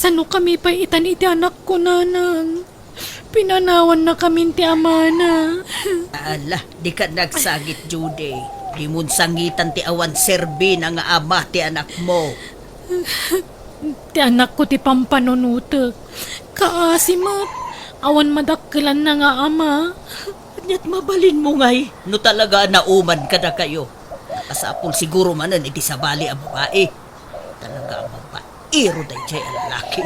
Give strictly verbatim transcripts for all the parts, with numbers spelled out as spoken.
Sano kami pay itan iti anakko, Nanang? Pinanawannakamin ti amana. Ala, dika nagsangit, Judy. Dimon sangitan ti awan serbina nga ama ti anakmo. Ti anakko ti pampanunotek. Kaasi met, awan madakkelanna nga ama. Ania't mabalinmo ngay no talaga a nauman kadakayo? Nakasapul siguro manen iti sabali a babai. Talaga a mabairo daydiay a lalaki.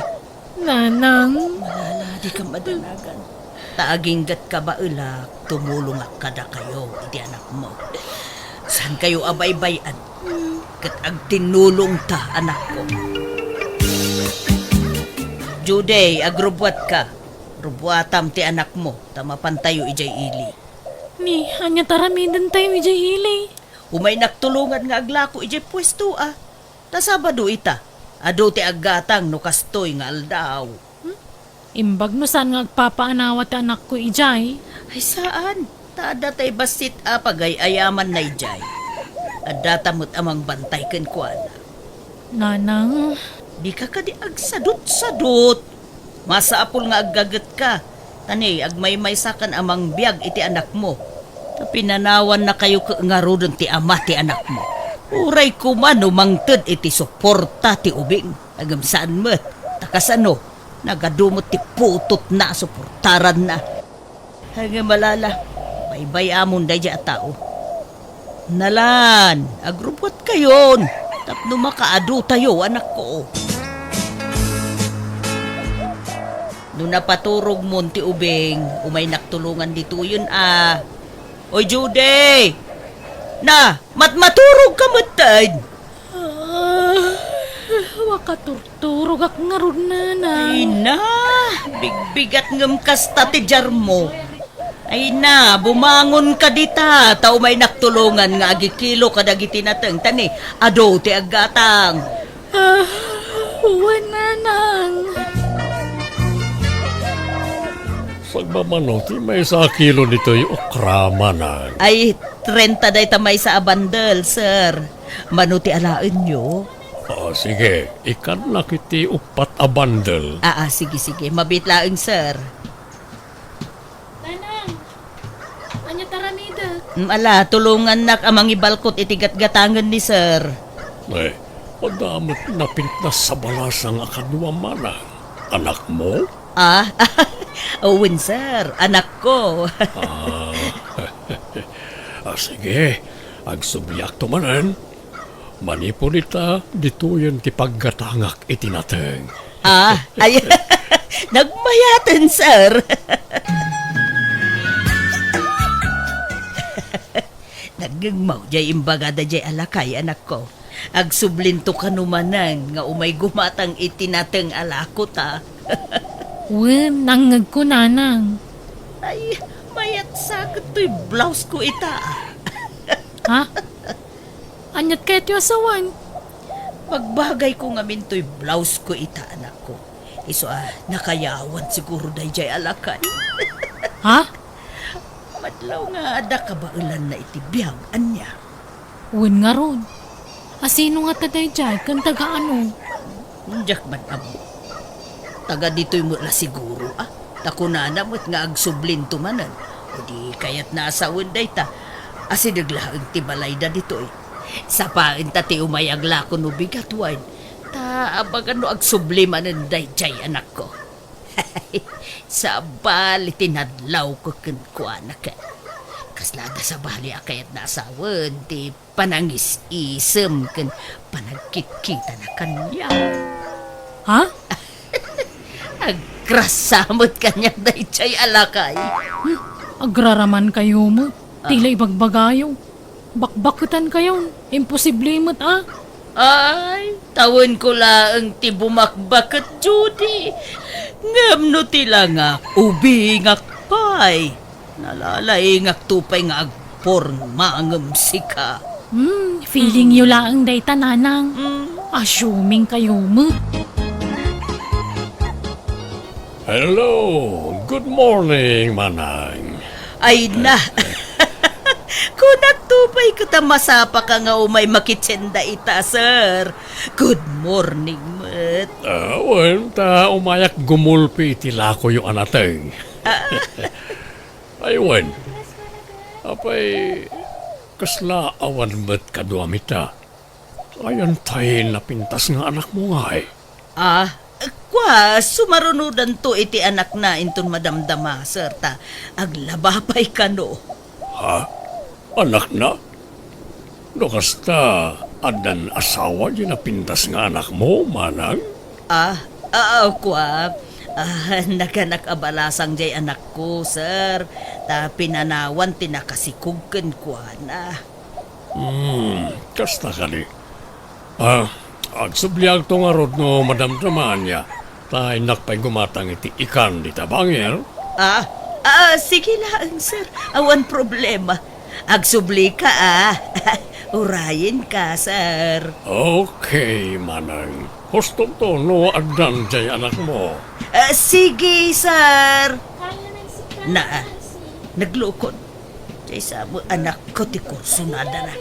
Nanang. Malala, dika madanagan. Ta aginggatka baelak, tumulongak kadakayo iti anakmo. Saankayo a baybay-an ket agtinnulongta, anakko. Judy, agrubbuatka. Rubbuatam ti anakmo, ta mapantayo idiay ili. Ni, ania't aramidentayo idiay ili? Umaynak tulongan nga aglako idiay puesto, a. Ta Sabado ita, adu ti aggatang no kastoy nga aldaw. Hmm? Imbag no saan nga agpapaanawa ti anakko idiay? Ay, saan. Ta adda tay bassit a pagay-ayamanna idiay. Addata met a mangbantay kenkuana. Nanang. Dika kadi agsadutsadut. Masapul nga aggagetka. Ta ni, agmaymaysakan a mangbiag iti anakmo. Ta pinanawannakayo ket ngaruden ti ama ti anakmo. Uray koma no mangted iti suporta ti ubing. Ngem saan met. Ta kasano? Nagadu met ti putotna a suportaranna. Ngem malala, baybay-amon daydiay a tao. Nalan, agrubbuatkayon tapno makaadutayo, anakko. No napaturogmon ti ubing, umaynak tulongan ditoyen a. Oy, Judy! Na, matmaturog ka metten! Ah, makaturturogak ngarud, Nanang. Ay na, bigbigat ngem kasta ti diarmo. Ay na, bumangon ka dita, ta umaynak tulongan nga agikilo kadagiti nateng, ta ni, adu ti aggatang. Ah, wen, Nanang. Sagbamano ti maysa a kilo ditoy okra, Manang? Ay, trenta dayta maysa a bandel, sir. Mano ti alaenyo? Ah, sige, ikannak iti uppat a bandel. Ah, ah, sige, sige. Mabiit laeng, sir. Nanang, ania taramidek? Mm, ala, tulongannak a mangibalkot iti gatgatangen ni sir. Ay, adda met napintas a balasang a kaduam, Manang. Anakmo? Ah, wen, sir. Anakko. Ah, ah, sige. Agsubliakto manen. Manipud ita, ditoyen ti paggatangak iti nateng. Ah, ay, nagmayaten, sir. Nagngegmaw jay imbagada jay a lakay, anakko. Agsublinto kano manen nga umay gumatang iti nateng a lakota. Wen, nangngegko, Nanang. Ay, mayat sa ket toy blouse ko ita. Ha? Aniat kayatyo a sawen? Bagbagayko ngamin toy blouse ko ita, anakko. Isu a nakayawan siguro dayjay a lakay. Ha? Madlaw nga adda kabaelanna iti biag, ania? Wen ngarud. A sino ngata dayjay ken taga ano? Diak man ammo. Taga ditoy met la siguro, a. Ta kunana met nga agsublinto manen. O di kayatna a sawen dayta. Asideg laeng ti balayda ditoy. Sapaenta ti umay aglako no bigat wen. Ta abagan no agsubli manen dayjay anakko. Sabali ti nadlawko kenkuana ket. Kasla adda sabali a kayatna a sawen ti panangis-isem ken panagkitkitana kaniak. Ha? Agrasa met kaniak dayjay a lakay. Hmm, agraraman kayo met. Ah. Tila ibagbagayo. Bakbaketan kayon. Imposible met, a. Ay, tawenko laeng ti bumakbaket, Judy. Ngem no ti langak, ubingak pay. Nalalaingakto pay nga agporma ngem sika. Hmm, feeling yo laeng dayta, Nanang. Hmm. Assuming kayo met. Hello, good morning, Manang. Ay na. Kunakto pay ket a masapaka nga umay makitsenda ita, sir. Good morning, Ah, wen, ta umayak gumulpi iti lakoyo a nateng. Ay, wen. Apay, kasla awan met kaduami ta? Ayan tay napintas nga anakmo ngay? Ah, kua, sumarunodanto iti anakna inton madamdama, sir, ta aglaba pay kano. Ha? Anakna? No kasta, addan asawa di napintas nga anakmo, manang? Ah, ah, kua. Ah, naganak a balasang jay anakko, sir. Ta pinanawan ti nakasikog kenkuana. Hmm, kasta kadi. Ah, agsubliakto ngarud no madamdamaanna. Ta innak pay gumatang iti ikan dita bangir. Ah, ah, sige laeng, sir. Awan problema. Agsublika, ah. Urayenka, sir. Okay, manang. Hustonto no addan jay anakmo. Ah, sige, sir. Na, naglukod. Jay sa met anakko ti kursunadana.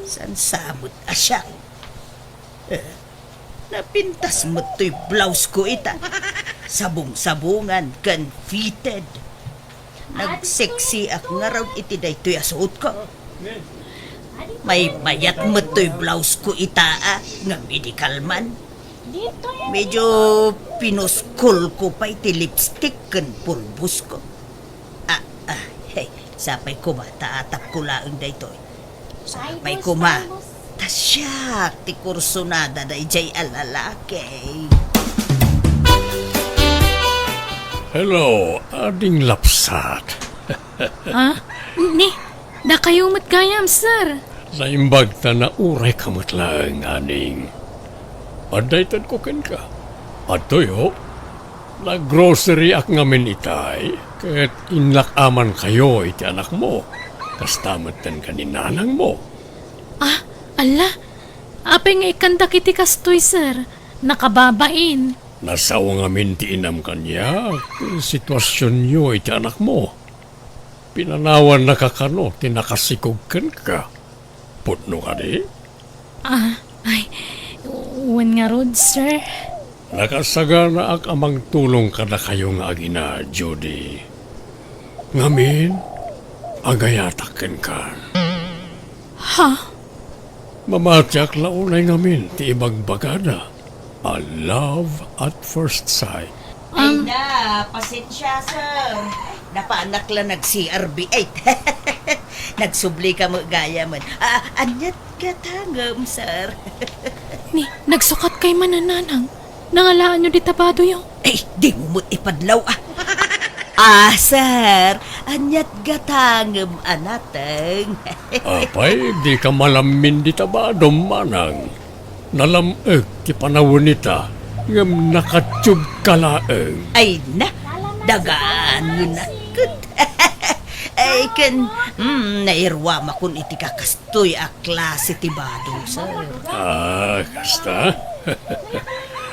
Saan sa met a siak? Eh, napintas met toy blouse ko ita. Sabong-sabongan ken fitted. Nagseksiak ngarud iti daytoy a suotko. Maymayat met toy blouse ko ita, ah, nga medical man. Medyo pinuskol ko pay ti lipstick ken pulbos ko. Ah, ah, hey, sapay koma ta atapko laeng daytoy. Sapay koma ta siak ti kursunada dayjay a lalaki. Hello, ading lapsat. Ah, ni, dakayo met gayam, sir. Naimbag ta naurayka met laeng, ading. Adda itedko kenka. Adtoyo, naggroceryak ngamin itay, ket innak-amankayo iti anakmo. Kasta metten ken ni nanangmo. Ah, ala, apay nga ikkandak iti kastoy, sir? Nakababain. Nasao ngamin ti inam kaniak, ti situasionyo iti anakmo. Pinanawannaka kano ti nakasikog kenka. Pudno kadi? Ah, ay, wen ngarud, sir. Nakasaganaak a mangtulong kadakayo nga agina, Judy. Ngamin, agayatak kenkan. Ha? Mamatiak la unay ngamin ti ibagbagada a love at first sight. Ay na, pasensya, sir. Napaanak la nag-C R B eight. Nagsublika met gayamen. Ah, aniat gatangem, sir? Ni, nagsukat kay manananang. Nangalaanyo dita badoyo? Ay, dimo met ipadlaw, ah. Ah, sir, aniat gatangem a nateng? Apay, dika malammin dita badom, manang. Nalam-ek ti panawen ita, ngem nakatubka laeng. Ay na, dagaan nga nakket. Ay, ken, mm, nairuamakon iti kakas- Toy a klase ti bado, sir. Ah, kasta?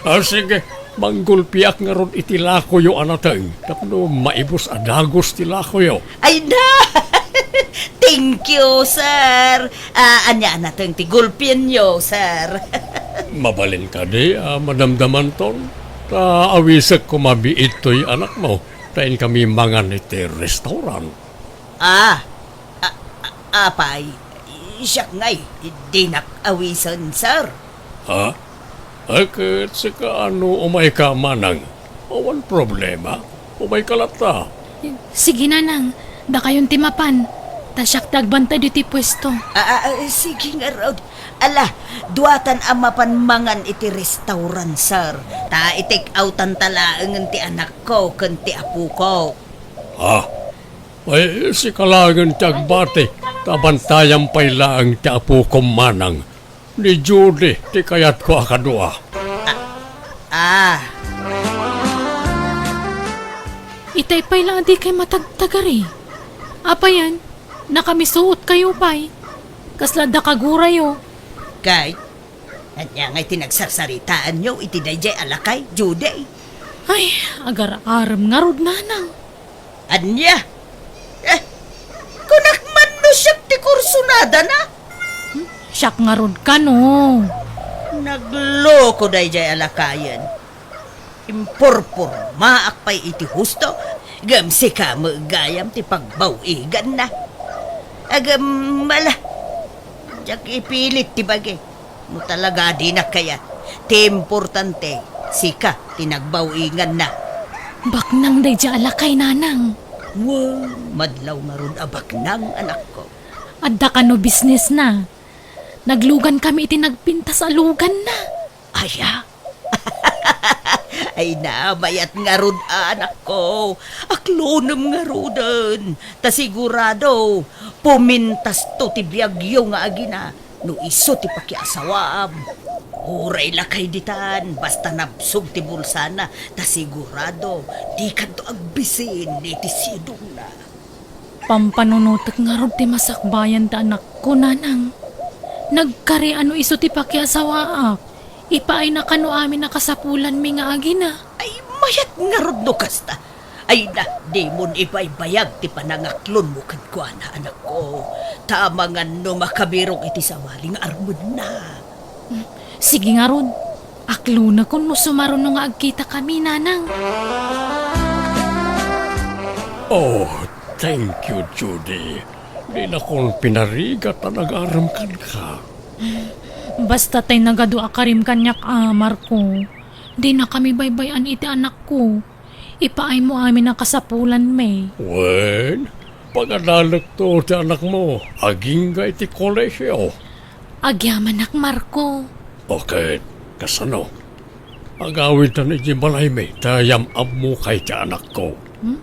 Ah, sige, manggulpiak ngarud iti lakoyo a nateng tapno maibus a dagus ti lakoyo. Ay na! Thank you, sir. Ah, ania a nateng ti gulpienyo, sir? Mabalin kadi a madamdamanton? Ta awisek koma biit toy anakmo, ta inkami mangan iti restaurant. Ah, a-, a-, apay, siak ngay, dinak awisen, sir. Ha? Ay, ket sika no umayka, manang? Awan problema. Umayka latta. Sige, nanang. Dakayon ti mapan. Ta siak ti agbantay ditoy puesto. Ah, ah, ah, sige ngarud. Ala, duatan a mapan mangan iti restaurant, sir. Ta i-take outan ta laengen ti anakko ken ti apoko. Ah, ay, sika laengen ti agbati, ta bantayam pay laeng ti apokom, manang. Ni Judy ti kayatko a kadua. Ah. Itay pay la a dikay matagtagari. Apayen, nakamisuotkayo pay. Kasla dakagurayo. Kay, ania ngay ti nagsarsaritaanyo iti daydiay a lakay, Judy? Ay, agar-arem ngarud, nanang. Ania? Eh, kunak man no siak ti kursunadana? Hmm? Siak ngarud kano. Nagloko daydiay a lakayen. Impurpurmaak pay iti husto, ngem sika met gayam ti pagbaw-iganna. Ngem ala, diak ipilit ti bagi. No talaga dinak kayat, ti importante, sika ti nagbaw-iganna. Baknang daydiay a lakay, nanang. Wen, madlaw ngarud a baknang, anakko. Adda kano businessna? Naglugan kami iti nagpintas a luganna. Aya? Ay na, mayat ngarud, anakko. Aklonem ngaruden. Ta sigurado, pumintasto ti biagyo nga agina no isu ti pakiasawaam. Uray lakay ditan, basta nabsog ti bulsana, ta sigurado, dikanto agbisin iti sidongna. Pampanunotek ngarud ti masakbayan ti anakko, nanang. Nagkari a no isu ti pakiasawaak, ipaayna kano amin a kasapulanmi nga agina. Ay, mayat ngarud no kasta. Ay na, dimon ibaybayag ti panangaklonmo kenkuana, anakko. Ta amangan no makabirok iti sawali nga armenna. Sige ngarud, aklonekon no sumaruno nga agkitakami, nanang. Oh, thank you, Judy. Dinakon pinarigat a nagarem kenka. Basta tay nagadu a karim kaniak a, Marco. Dinakami baybay-an iti anakko. Ipaaymo amin a kasapulanmi. Wen, pagadalekto ti anakmo agingga iti kolehio. Agyamanak, Marco. O ket, kasano? Agawidtan idiay balaymi ta yam-ammokay ti anakko. Hmm?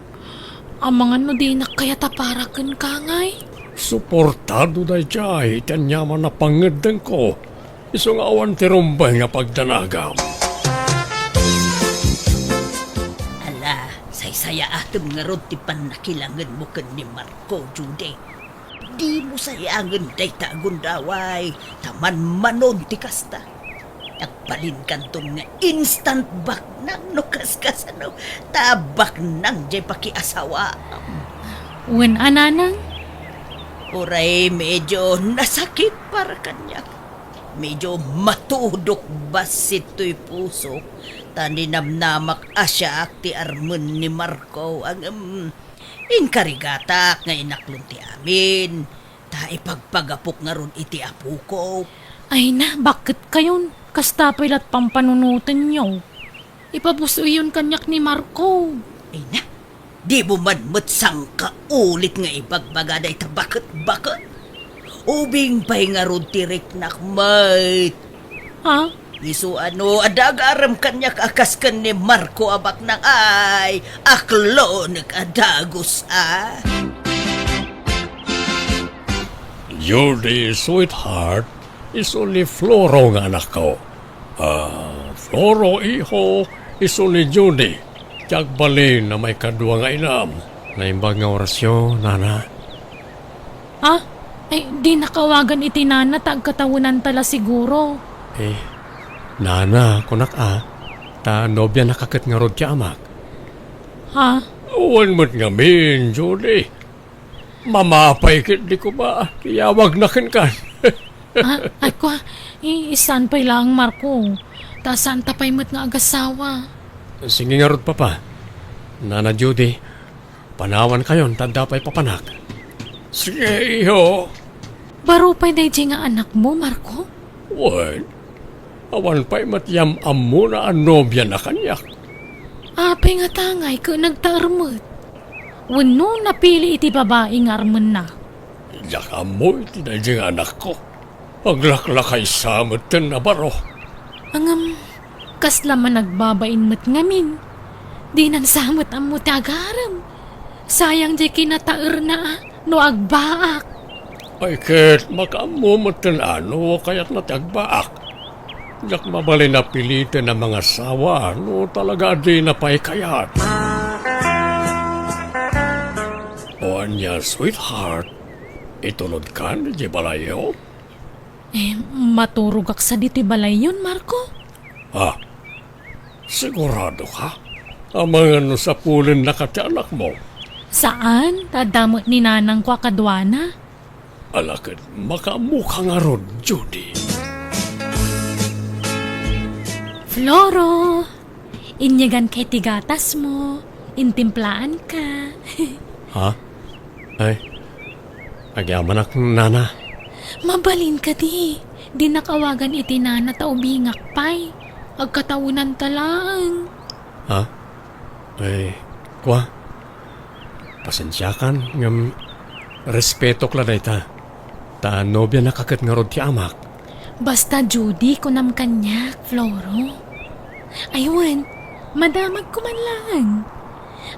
Amangan no dinak kayat a para kenka ngay? Suportado daydiay iti aniaman a pangngeddengko. Isu nga awan ti rumbeng nga pagdanagam. Ala, saysayaatem ngarud ti pannakilangenmo ken ni Marco, Judy. Dimo sayangen dayta a gundaway, ta manmanon ti kasta. Agbalinkanton nga instant baknang no kaskasano, ta baknang diay pakiasawaam. Wen a, nanang? Uray medyo nasakit para kaniak. Medyo matudok bassit toy pusok, ta ninamnamak a siak ti armen ni Marco, ngem inkarigatak nga inaklon ti amin, ta ipagpagapok ngarud iti apoko. Ay na, bakket kayon? Kasta pay la't pampanunotenyo. Ipabus-oyyon kaniak ni Marco. Ay na, dimo man met sangkaulit nga ibagbaga dayta baket-baket? Ubing pay ngarud ti riknak met. Ha? Isu a no adda agarem kaniak a kas ken ni Marco a baknang ay, aklonek a dagus a. Judy, sweetheart, isu ni Floro nga anakko. Ah, Floro, iho, isu ni Judy. Ti agbalin a maikadua nga inam. Naimbag nga orasyo, nana. Ah? Ay, dinak awagan iti nana ta agkatawenanta la siguro. Eh, nana, kunak a, ta nobianak a ket ngarud ti amak. Ha? Wen met ngamin, Judy. Mamapay ket di ko ba, iyawagna kenkan. Ah, ay, kua, i-, saan pay laeng, Marco? Ta saanta pay met nga agasawa. Sige ngarud, Papa. Nana Judy, panawankayon ta adda pay papanak. Sige, iho. Baro pay daydiay nga anakmo, Marco? Wen, awan pay met yam-ammona a nobiana kaniak. Apay ngata ngay ket nagtaer met? Wenno napili iti babai nga armenna? Diak ammo iti daydiay nga anakko. Aglaklakaysa metten a baro. Ngem, kasla managbabain met ngamin. Dinan sa met ammo ti agarem. Sayang diay kinataerna a no agbaak. Ay ket, makaammo metten a no kayatna ti agbaak. Diak mabalin a piliten a mangasawa no talaga a dina pay kayat. O ania, sweetheart, itulodkan idiay balayyo? Eh, maturogak sadi toy balayyon, Marco. Ah, sigurado ka? Amangan no sapulennaka ti anakmo? Saan, ta adda met ni nanangko a kaduana. Ala ket, makaammoka ngarud, Judy. Floro, inyeganka iti gatasmo, intimplaanka. Ha? Ay, agyamanak, nana. Mabalin kadi, dinak awagan iti nana ta ubingak pay. Agkatawenanta laeng. Ha? Ay, kua, pasensiakan, ngem respetok la dayta. Ta nobianak a ket ngarud ti amak. Basta Judy, kunam kaniak, Floro. Ay wen, madamagko man laeng.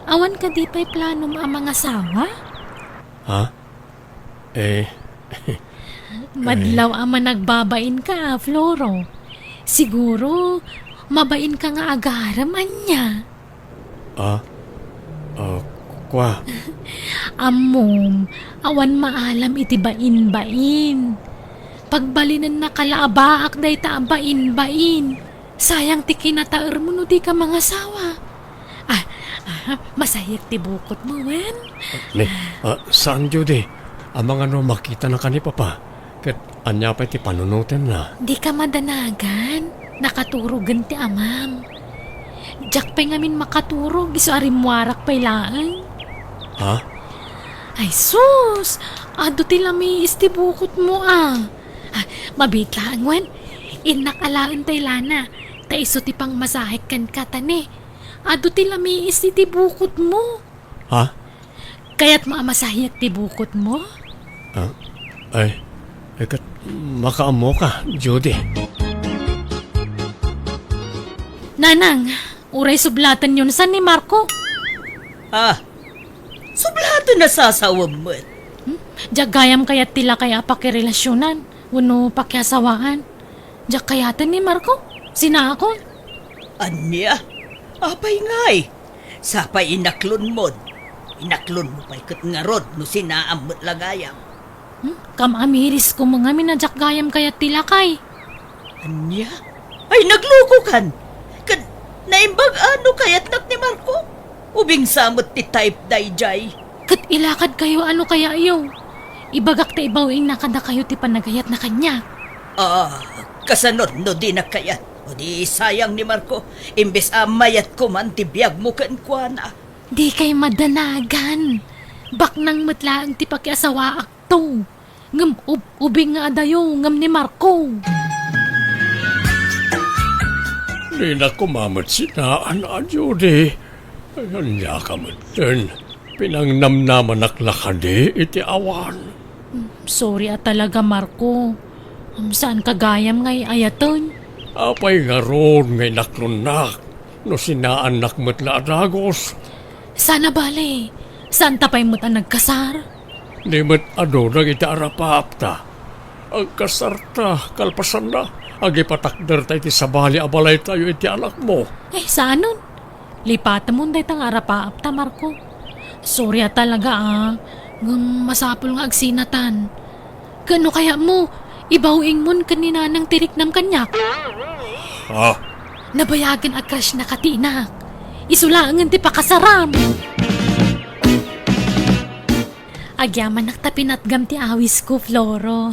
Awan kadi pay planom a mangasawa? Ha? Eh, madlaw a managbabainka, Floro. Siguro, mabainka nga agarem, ania? Ah, ah, kua. Ammom, awan maalam iti bain-bain. Pagbalinennaka la a baak dayta a bain-bain. Sayang ti kinataermo no dika mangasawa. Ah, ah, masayak ti bukotmo, wen? Ne, ah, saan, Judy? Amangan no makitanaka ni Papa. Ket ania pay ti panunotenna? Dika madanagan. Nakaturogen ti amam. Diak pay ngamin makaturog, isu a rimmuarak pay laeng. Ha? Ay sus! Adu ti lamiis ti bukotmo, a. Ah, mabiit laeng, wen? Innak alaen tay lana, ta isu ti pangmasahek kenka, ta ne, adu ti lamiis iti bukotmo. Ha? Kayatmo a masahiak ti bukotmo? Ah, ay, ay, ket makaammoka, Judy. Nanang, uray sublatenyon san ni Marco. Ah, sublaten a sasawem met. Hmm? Diak gayam kayat ti lakay a pakirelasionan wenno pakiasawaan. Diak kayaten ni Marco. Sinaakon. Ania? Apay ngay? Sapay inaklonmon. Inaklonmo pay ket ngarud no sinaam met la gayam. Hmm? Kam-amirisko met ngamin a diak gayam kayat ti lakay. Ania? Ay, naglukokan! Ket naimbag a no kayatnak ni Marco? Ubing sa met ti type daydiay. Ket ilakadkayo a no kayatyo. Ibagak ta ibaw-ingna kadakayo ti panagayatna kaniak. Ah, kasano no dinak kayat? O di sayang ni Marco, imbes a mayatko man ti biagmo kenkuana. Dikay madanagan. Baknang met laeng ti pakiasawaakto. Ngem ub-, ubing nga adayo ngem ni Marco. Dinak koma met sinaan a, Judy. Ay, ania ka metten? Pinangnamnamanak la kadi iti awan? Sorry a talaga, Marco. Saanka gayam nga ay-ayaten. Apay ngarud nga inaklonnak no sinaannak met la a dagus? Saan a bale, saanta pay met a nagkasar? Di met adu dagiti arapaapta. Agkasarta, kalpasanna, agipatakderta iti sabali a balaytayo iti anakmo. Eh, saanen? Lipatemon dayta nga arapaapta, Marco. Sorry a talaga, a. Ngem masapul nga agsinatan. Ken no kayatmo, ibaw-ingmon ken ni Nanang ti riknam kaniak. Ah. Nabayagen a crush-na katinak. Isu laengen ti pakasaram. Agyamanak ta pinatgam ti awisko, Floro.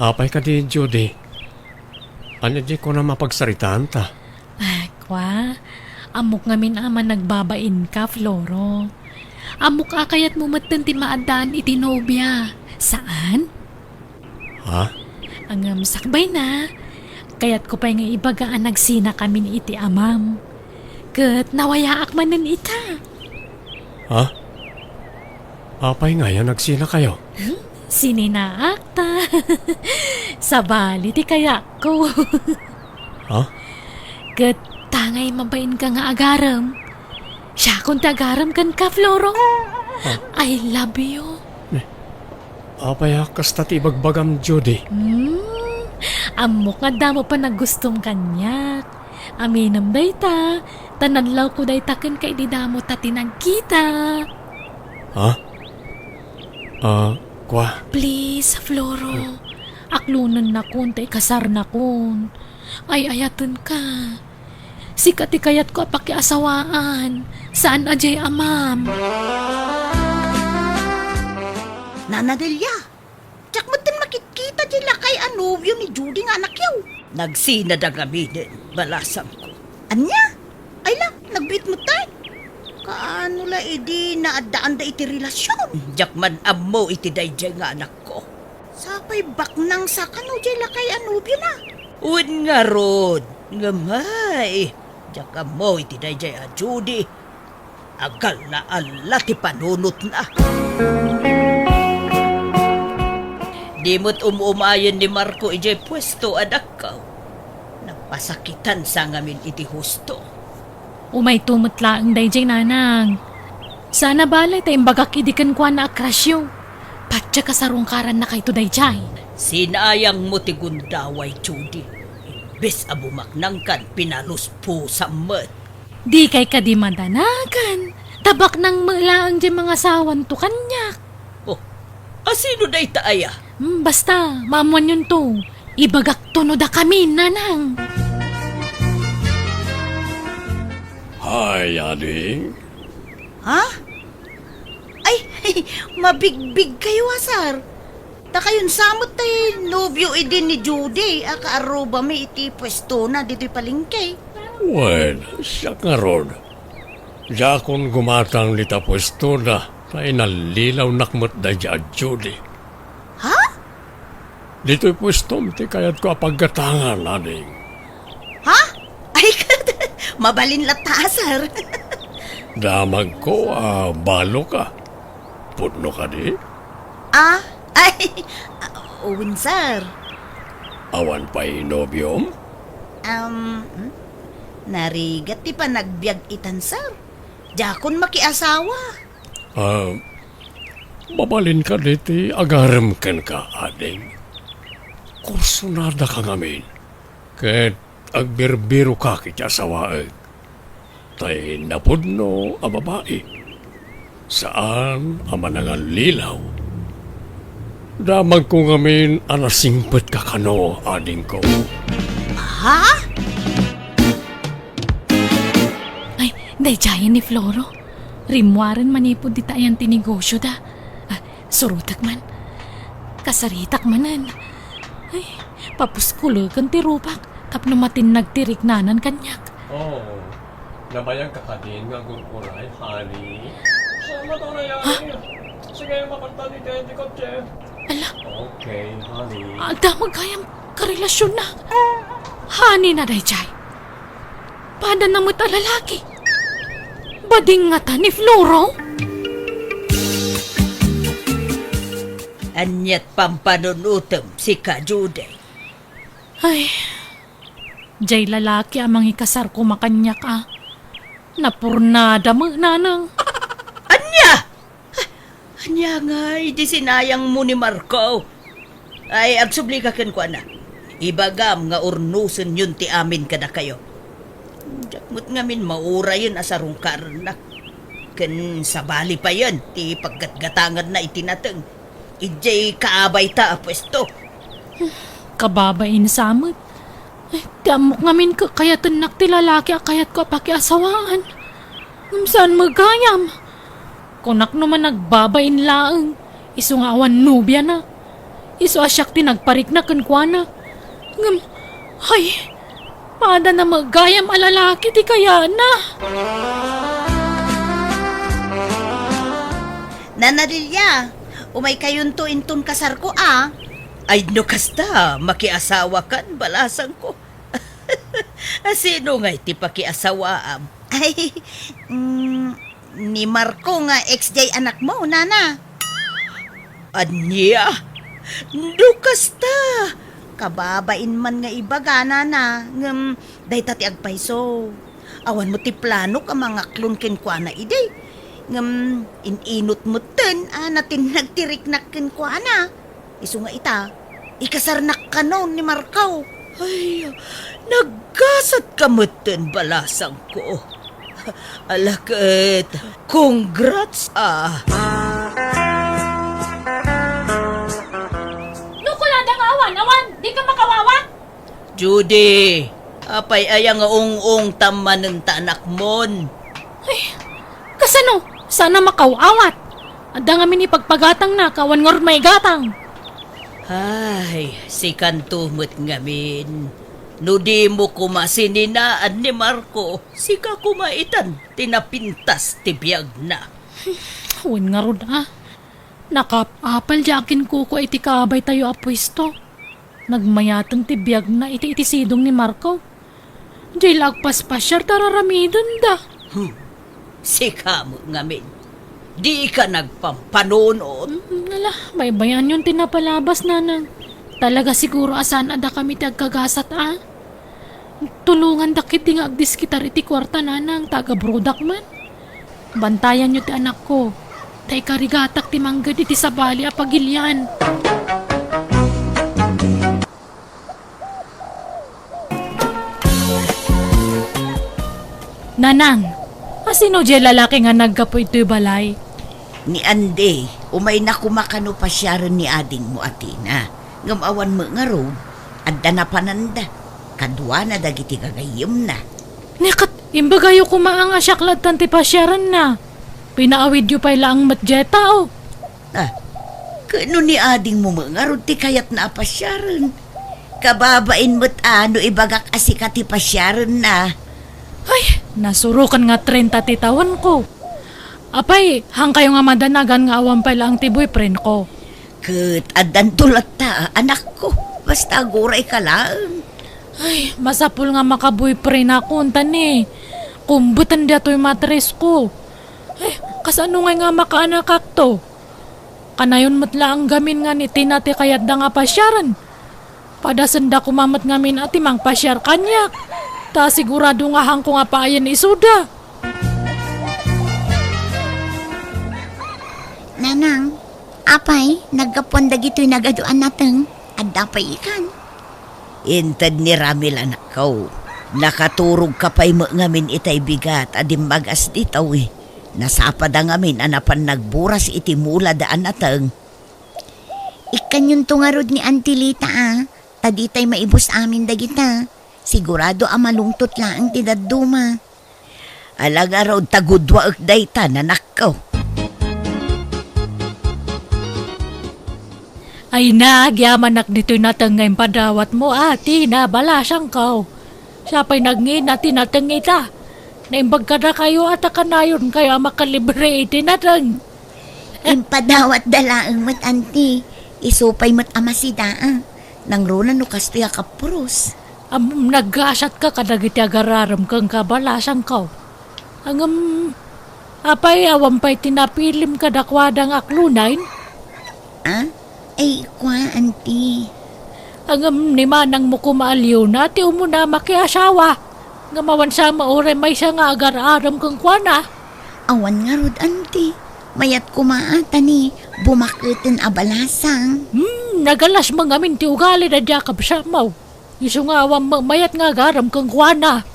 Apay kadi, Judy? Ania di kunam a pagsaritaanta? Ah, kua, ammok ngamin a managbabainka, Floro. Ammok a kayatmo metten ti maaddaan iti nobia. Saan? Ha? Ngem sakbayna, kayatko pay nga ibaga a nagsinakamin iti amam. Ket nawayaak manen ita. Ha? Apay ngay a nagsinakayo? Hmm? Sininaak ta. Sabali ti kayatko. Ha? Ket ta ngay mabainka nga agarem. Siakon ti agarem kenka, Floro. Ah. I love you. Eh, apay a kasta ti ibagbagam, Judy? Hmm, ammok nga adda mo panagustom kaniak. Aminem dayta, ta nadlawko dayta kenka idi damo ta ti nagkita. Ha? Ah, kua? Please, Floro. Aklonennakon ta ikasarnakon. Ay-ayatenka. Sika ti kayatko a pakiasawaan, saan a diay amam. Nana Delia, diak metten makitkita ti lakay a nobio ni Judy nga anakyo. Nagsinada ngaminen, balasangko. Ania? Ay la, nagbiit met tay. Kaano la idi naaddaanda iti relasion? Diak man ammo iti daydiay nga anakko. Sapay baknang sa kano diay lakay a nobiona? Wen ngarud, ngem ay, diak ammo iti daydiay a Judy. Agalla-alla ti panunotna. Di met um-umayen ni Marco idiay puesto a dakkaw. Napasakitan sa ngamin iti husto. Umayto met laeng daydiay, nanang. Sana bale ta imbagak idi kenkuana a crushyo. Patyak a sarungkarannakayto daydiay. Sinayangmo ti gundaway, Judy. Imbes a bumaknangkan, pinaluspusam met. Dikay kadi madanagan. Ta baknang met laeng diay mangasawanto kaniak. Oh, asino dayta aya? Hmm, basta, maammoanyonto. Ibagakto no dakami, nanang. Hi, ading. Ha? Ay, mabigbig kayo, a, sir. Ta kayon sa met tay nobio idi ni Judy a kaarrubami iti puestona ditoy palengke. Wen, siak ngarud. Diakon gumatang dita puestona, ta inallilawnak met daydiay a Judy. Ha? Ditoy puestom ti kayatko a paggatangan, ading. Ha? Ay, mabalin latta, sir. Damagko a balo ka. Pudno kadi? Ah, ay, ah, wen, sir. Awan pay nobiom? Um, hmm? Narigat ti panagbiag itan, sir. Diakon makiasawa. Ah, mabalin kadi ti agarem kenka, ading? Kursunada ka ngamin, ket agbirbiro ka iti asawaek. Tay napudno a babai, saan a manangallilaw. Damagko ngamin a nasingpet ka kano, adingko. Ha? Ay, daydiayen ni Floro. Rimmuaren manipud dita ayan ti negosyoda. Ah, surotek man. Kasaritak manen. Ay, papuskuleken ti rupak tapno matinnag ti riknanan kaniak. Oh, nabayag ka kadin nga agur-uray, honey? Salamat, honey. Ha? Sige, makantan iti kotse. Ala. Okay, honey. Adda met gayam karelasionnak. Honey na daydiay. Padana met a lalaki. Bading ngata ni Floro? Aniat pampanunutem, sika, Judy? Ay, diay lalaki a mangikasar koma kaniak a. Napurnada met, nanang. Ania? Ania nga idi sinayangmo ni Marco? Ay, agsublika kenkuana. Ibagam nga urnosenyon ti amin kadakayo. Diak met ngamin maurayen a sarungkarennak. Ken sabali payen ti paggatgatanganna iti nateng idiay kaabayta a puesto. Kababain sa met. Ay, ti ammok ngamin kakayatennak ti lalaki a kayatko a pakiasawaan. Ngem saan met gayam? Kunak no managbabain laeng, isu nga awan nobiana. Isu a siak ti nagparikna kenkuana. Ngem, ay, padana met gayam a lalaki ti kayatna. Nana Lilia, umaykayonto inton kasarko a. Ay, no kasta, makiasawakan, balasangko. Asino ngay ti pakiasawaam? Ay, mm, ni Marco nga ex diay anakmo, nana. Ania? No kasta, kababain man nga ibaga, nana, ngem dayta ti agpayso. Awan met ti planok a mangaklon kenkuana idi. Ngem in-inut metten a natinnag ti riknak kenkuana. Isu nga ita, ikasarnak kano ni Marco. Ay, naggasat ka metten, balasangko. Ala ket, congrats, ah. No kunada nga awan, awan, di ka makawawat? Judy, apay aya nga ung-ungtam manen ta anakmon? Ay, kasano? Sana makaw-awat. Adda ngamin ipagpagatangna, awan ngarud maigatang. Ay, sikanto met ngamin. No dimo koma sininaan ni Marco, sika koma itan ti napintas ti biagna. Wen ngarud a. Nakaap-apal diay aginkukua iti kabaytayo a puesto. Nagmayateng ti biagna iti, iti sidong ni Marco. Diay la agpaspasiar ta ar-aramidenda. Hmm. Sika met ngamin, dika nagpampanunot. Mm, ala, baybay-anyon ti napalabas, Nanang. Talaga siguro a saan a dakami ti agkagasat a. Tulongandak ketdi nga agdiskitar iti kuarta, Nanang, ta agabrodak man. Bantayanyo ti anakko, ta ikarigatak ti mangged iti sabali a pagilian. Nanang, asino diay lalaki nga naggapu itoy balay? Ni Andy, umayna koma kano pasiaren ni adingmo a Tina. Ngem awan met ngarud, adda napananda. Kaduana dagiti gagayyemna. Ni ket, imbagayo koma a nga siak lattan ti pasiarenna. Pinaawidyo pay laeng met diay tao. Ah, ket no ni adingmo met ngarud ti kayatna a pasiaren, kababain met a no ibagak a sika ti pasiarenna. Ay, nasurokan nga trenta ti tawenko. Apay, haankayo nga madanagan nga awan pay laeng ti boyfriendko? Ket addanto latta, anakko, basta agurayka laeng. Ay, masapul nga maka-boyfriendakon, ta ni, kumbeten daytoy matrisko. Ay, kasano ngay nga makaanakakto? Kanayon met laeng ngamin nga ni Tina ti kayatda nga pasiaren. Padasenda koma met ngamin a ti mangpasiar kaniak. Ta sigurado nga haanko nga paayen isuda. Nanang, apay, naggapuan dagitoy nagadu a nateng? Adda pay ikan? Inted ni Ramil, anakko. Nakaturogka pay met ngamin itay bigat a dimmagas ditoy. Nasapada ngamin a napan nagburas iti mulada a nateng. Ikkanyonto ngarud ni Auntie Lita a, ta ditay maibus amin dagita. Sigurado a malungtot laeng ti dadduma. Ala ngarud ta guduaek dayta, anakko. Ay, nagyamanak ditoy nateng nga impadawatmo, a Tina, balasangko. Siak pay nagngina ti nateng ita. Naimbag kadakayo a ta kanayonkayo a makalibre iti nateng. Impadawatda laeng met, Auntie. Isu pay met a masida, a. Nangruna no kastoy a kapuros. Ammom, naggasatka kadagiti agar-arem kenka, balasangko. Ngem, apay, awan pay ti napilim kadakuada nga aklonay? A? Ay, kua, Auntie. Ngem ni manangmo koma a Leona ti umuna a makiasawa. Ngem awan sa met uray maysa nga agar-arem kenkuana. Awan ngarud, Auntie. Mayat koma a ta ni bumaketen a balasang. Hmm, nagalas met ngamin ti ugali daydiay a kabsatmo. Isu nga awan met mayat nga agar-arem kenkuana.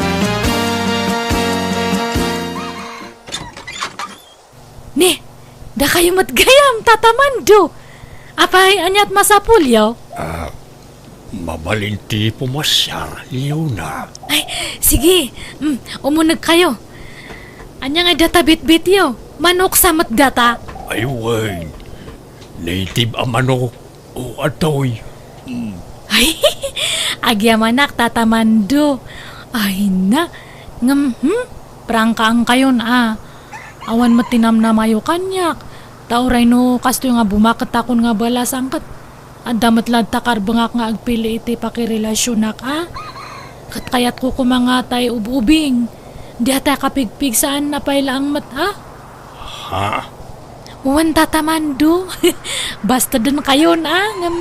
Ni, dakayo met gayam, Tata Mando. Apay, ania ti masapulyo? A, mabalin ti pumasiar, Leona. Ay, sige. Mm, umunegkayo. Ania ngay dayta bitbityo? Manok sa met dayta? Ay, wen. Native a manok. O, atoy. Mm. Ay, agyamanak, Tata Mando. Ay na, ngem, hmm? Prangkaankayon a. Awan met ti namnamayo kaniak. Ta uray no kastoy nga bumaketakon nga balasang ket adda met latta karbengak nga agpili iti pakirelasionak a. Ket kayatko koma nga tay ub-ubing. Diatay kapigpig saan a pay laeng met a. Ha? Wen, Tata Mando. Bastadenkayon a, ngem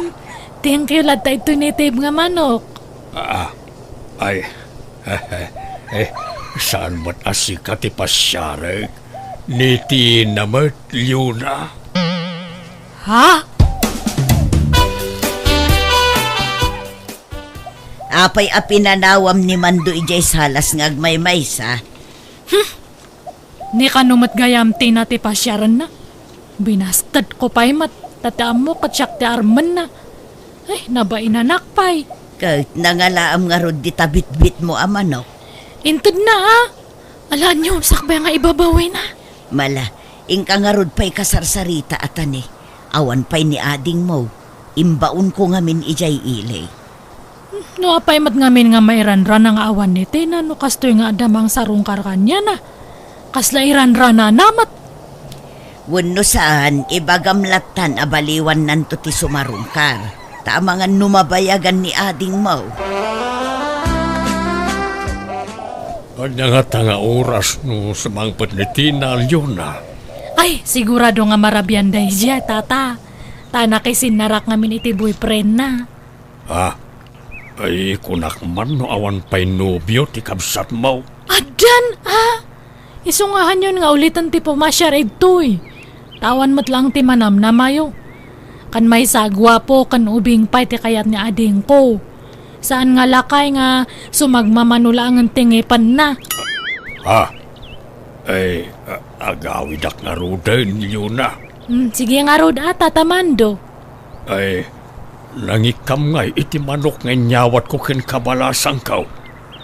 thank you latta itoy native nga manok. Ah, ay, eh, saan met a sika ti pasiarek? Ni Tina met, Leona. Ha? Apay a pinanawam ni Mando idiay salas nga agmaymaysa? Hmm. Ni kano met gayam Tina ti pasiarenna? Binastedko pay met, ta ti ammok ket siak ti armenna. Ay, nabainanak pay. Ket nangalaam ngarud dita bitbitmo a manok? Intedna a. Ala, ania, sakbay nga ibabawina. Mala, inka ngarud pay kasarsarita a tani. Awan pay ni adingmo. Imbaonko ngamin idiay ili. No apay met ngamin nga mairanrana nga awan ni Tina no kastoy nga adda mangsarungkar kaniana? Kasla iranranana met. Wenno saan, ibagam lattan a baliwannanto ti sumarungkar. Ta amangan no mabayagan ni adingmo. Ania ngata nga oras no sumangpet ni Tina, Leona? Ay, sigurado nga marabian daydiay, tata. Ta nakisinnarak ngamin iti boyfriendna. Ah, ay, kunak man no awan pay nobio ti kabsatmo. Addan, ah! Isungahanyon nga uliten ti pumasiar idtoy. Ta awan met laeng ti manamnamayo. Kan maysa a guapo ken ubing pay ti kayat ni adingko. Saan nga lakay nga sumagmamano laengen ti ngipenna. Ah, ay, a-, agawidak ngaruden, Leona. Hmm, sige ngarud, a, Tata Mando. Ay, nangikkam ngay iti manok nga inyawatko ken kabalasangko.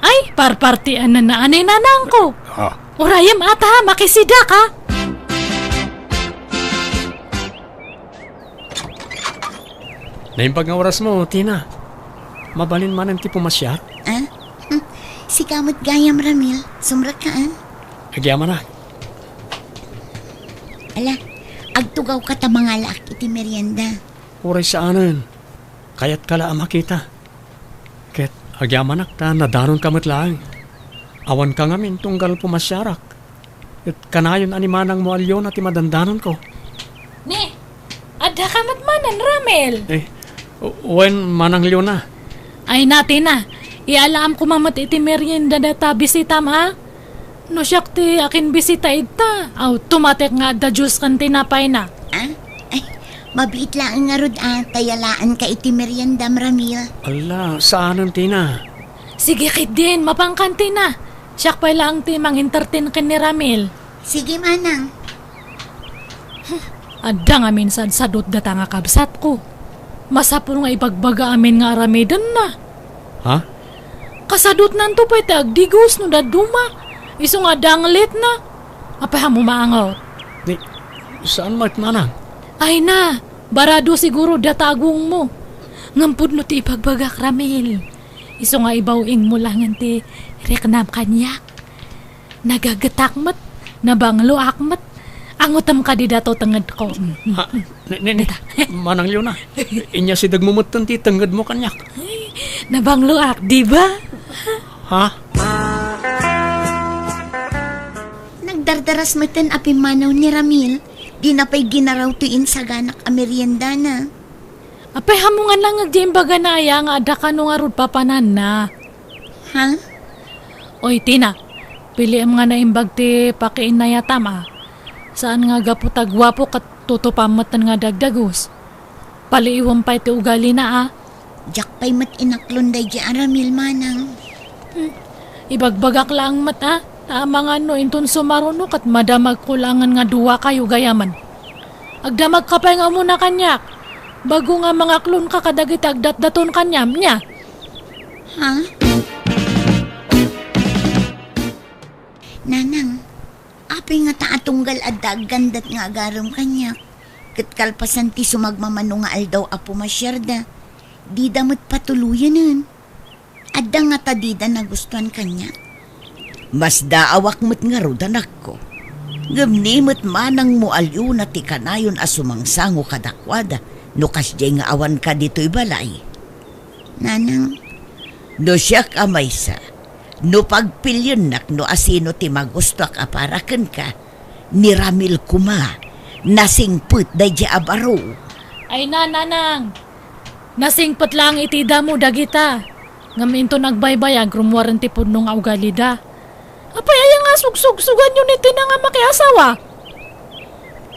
Ay, parpartian na naanay nanangko. Ha? Urayem ata, makisidak, ha? Naimbag nga orasmo, Tina. Mabalin manen ti pumasiar? Ah? Hmm. Sika met gayam, Ramil. Sumrekka, ah? Agyamanak. Ala, agtugawka ta mangalaak iti merienda. Uray saanen. Kayatka la a makita. Ket agyamanak ta nadanonka met laeng. Awanka ngamin tunggal pumasiarak. Ket kanayon a ni manangmo a Leona ti madandanonko. Ni, addaka met manen, Ramil? Eh, wen, Manang Leona. Ay, Tina, ialaam koma met iti merienda dayta bisitam, a? No siak ti akinbisita ita, aw, tumatek nga adda juice ken tinapayna. Ah? Ay, mabiit laeng ngarud a, ta yalaanka iti meriendam, Ramil. Ala, saanen, Tina. Sige ketdin, mapankan, Tina. Siak pay laeng ti mangentertain ken ni Ramil. Sige, manang. Adda ngamin sadsadot data nga kabsatko. Masapul nga ibagbaga amin nga aramidenna. Ha? Kasadotnanto pay ti agdigos no dadduma. Isu nga adda anglitna. Apay a maangot? Ni, saan met, manang? Ay na, barado siguro data agongmo. Ngem pudno ti ibagbagak, Ramil. Isu nga ibaw-ingmo laengen ti riknam kaniak. Nagagetak met, nabangloak met. Angotem kadi dato tengedko. Ha? Ni, ni, ni, Dita. Manang Leona, inyasidegmo metten ti tengedmo kaniak. Nabangloak, di ba? Ha? Nagdardaras metten a pimmanaw ni Ramil, dina pay ginaraw toy insaganak a meriendana. Apay, hamongan lang nga di imbagana aya nga adda kano ngarud papananna. Ha? Oy, Tina, piliem nga naimbag ti pakiinnayatam, a. Saan nga gapu ta guapo ket tutupam metten nga dagdagus. Paliiwem pay ti ugalina, a. Diak pay met inaklon daydiay a Ramil, manang. Hmm. Ibagbagak laeng met, a. Ta amangan no inton sumaruno ket madamagko laengen nga duakayo gayamen. Agdamagka pay nga umuna kaniak. Bago nga mangaklonka kadagiti agdatdaton kaniam, nia? Ha? Nanang, apay ngata a tunggal adda aggandat nga agarem kaniak? Ket kalpasan ti sumagmamano nga aldaw a pumasiarda, dida met patuloyenen. Adda ngata dida nagustuan kaniak? Masdaawak met ngarud, anakko. Ngem ni met manangmo a Leona ti kanayon a sumangsango kadakuada no kasdiay nga awanka ditoy balay. Nanang. No siak a maysa, no pagpiliennak no asino ti magustuak a para kenka, ni Ramil koma, nasingpet daydiay a baro. Ay na, nanang! Nasingpet laeng iti idamo dagita. Ngem inton agbaybayag, rummuaren ti pudno nga ugalida. Apay aya nga sugsugsuganyo ni Tina nga makiasawa?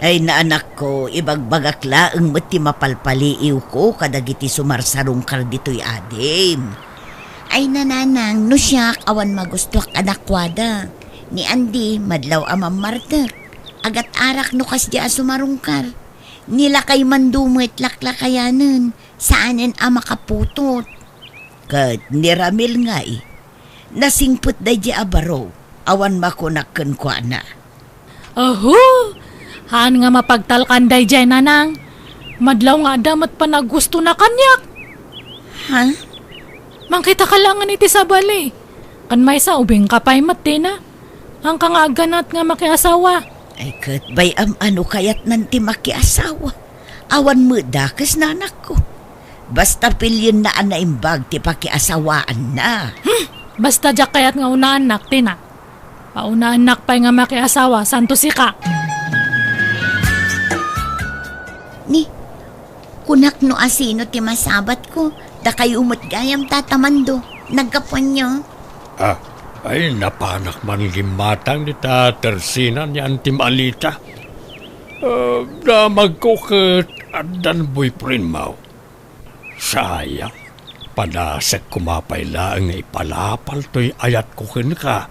Ay na, anakko, ibagbagak laeng met ti mapalpaliiwko kadagiti sumarsarungkar ditoy adim. Ay na, nanang, no siak, awan magustuak kadakuada. Ni Andy, madlaw a mammartek. Agat-arak no kasdiay a sumarungkar. Ni lakay Mando met laklakayanen, saanen a makaputot. Ket ni Ramil ngay, nasingpet daydiay a baro, awan makunak kenkuana. Aho! Haan nga mapagtalkan daydiay, nanang. Madlaw nga adda met panagustona kaniak. Ha? Mangkitaka laengen iti sabali. Ken maysa, ubingka pay met, Tina. Haanka nga agganat nga makiasawa. Ay, ket bay-am a no kayatnan ti makiasawa. Awan met dakes nanakko. Basta pilienna a naimbag ti pakiasawaanna. Hmm, basta diak kayat nga unaannak, Tina. Paunaannak pay nga makiasawa, santo sika. Ni, kunak no asino ti masabatko, dakayo met gayam, Tata Mando. Naggapuanyo? Ah, ay, napanak man gimmatang dita Tersina ni Antim Alita. Ah, damagko ket addan boyfriend mo. Sayang, padasek koma pay laeng nga ipalapal toy ayatko kenka.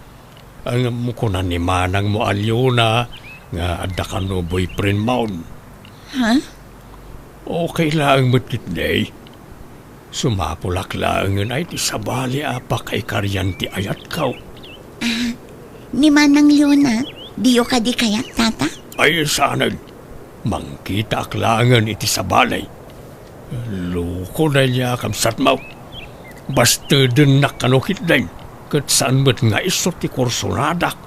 Ngem kuna ni manangmo a Leona nga adda kano boyfriend mo. Ha? Okay laeng met ketdi. Sumapulak laengen ay ti sabali a pakaikarian ti ayatko. Ah, ni Manang Leona, diyo kadi kayat, Tata? Ay, saanen. Mangkitaak laengen iti sabali. Loko daydiay a kabsatmo. Bastedennak kano ketdin, ket saan met nga isu ti kursonadak.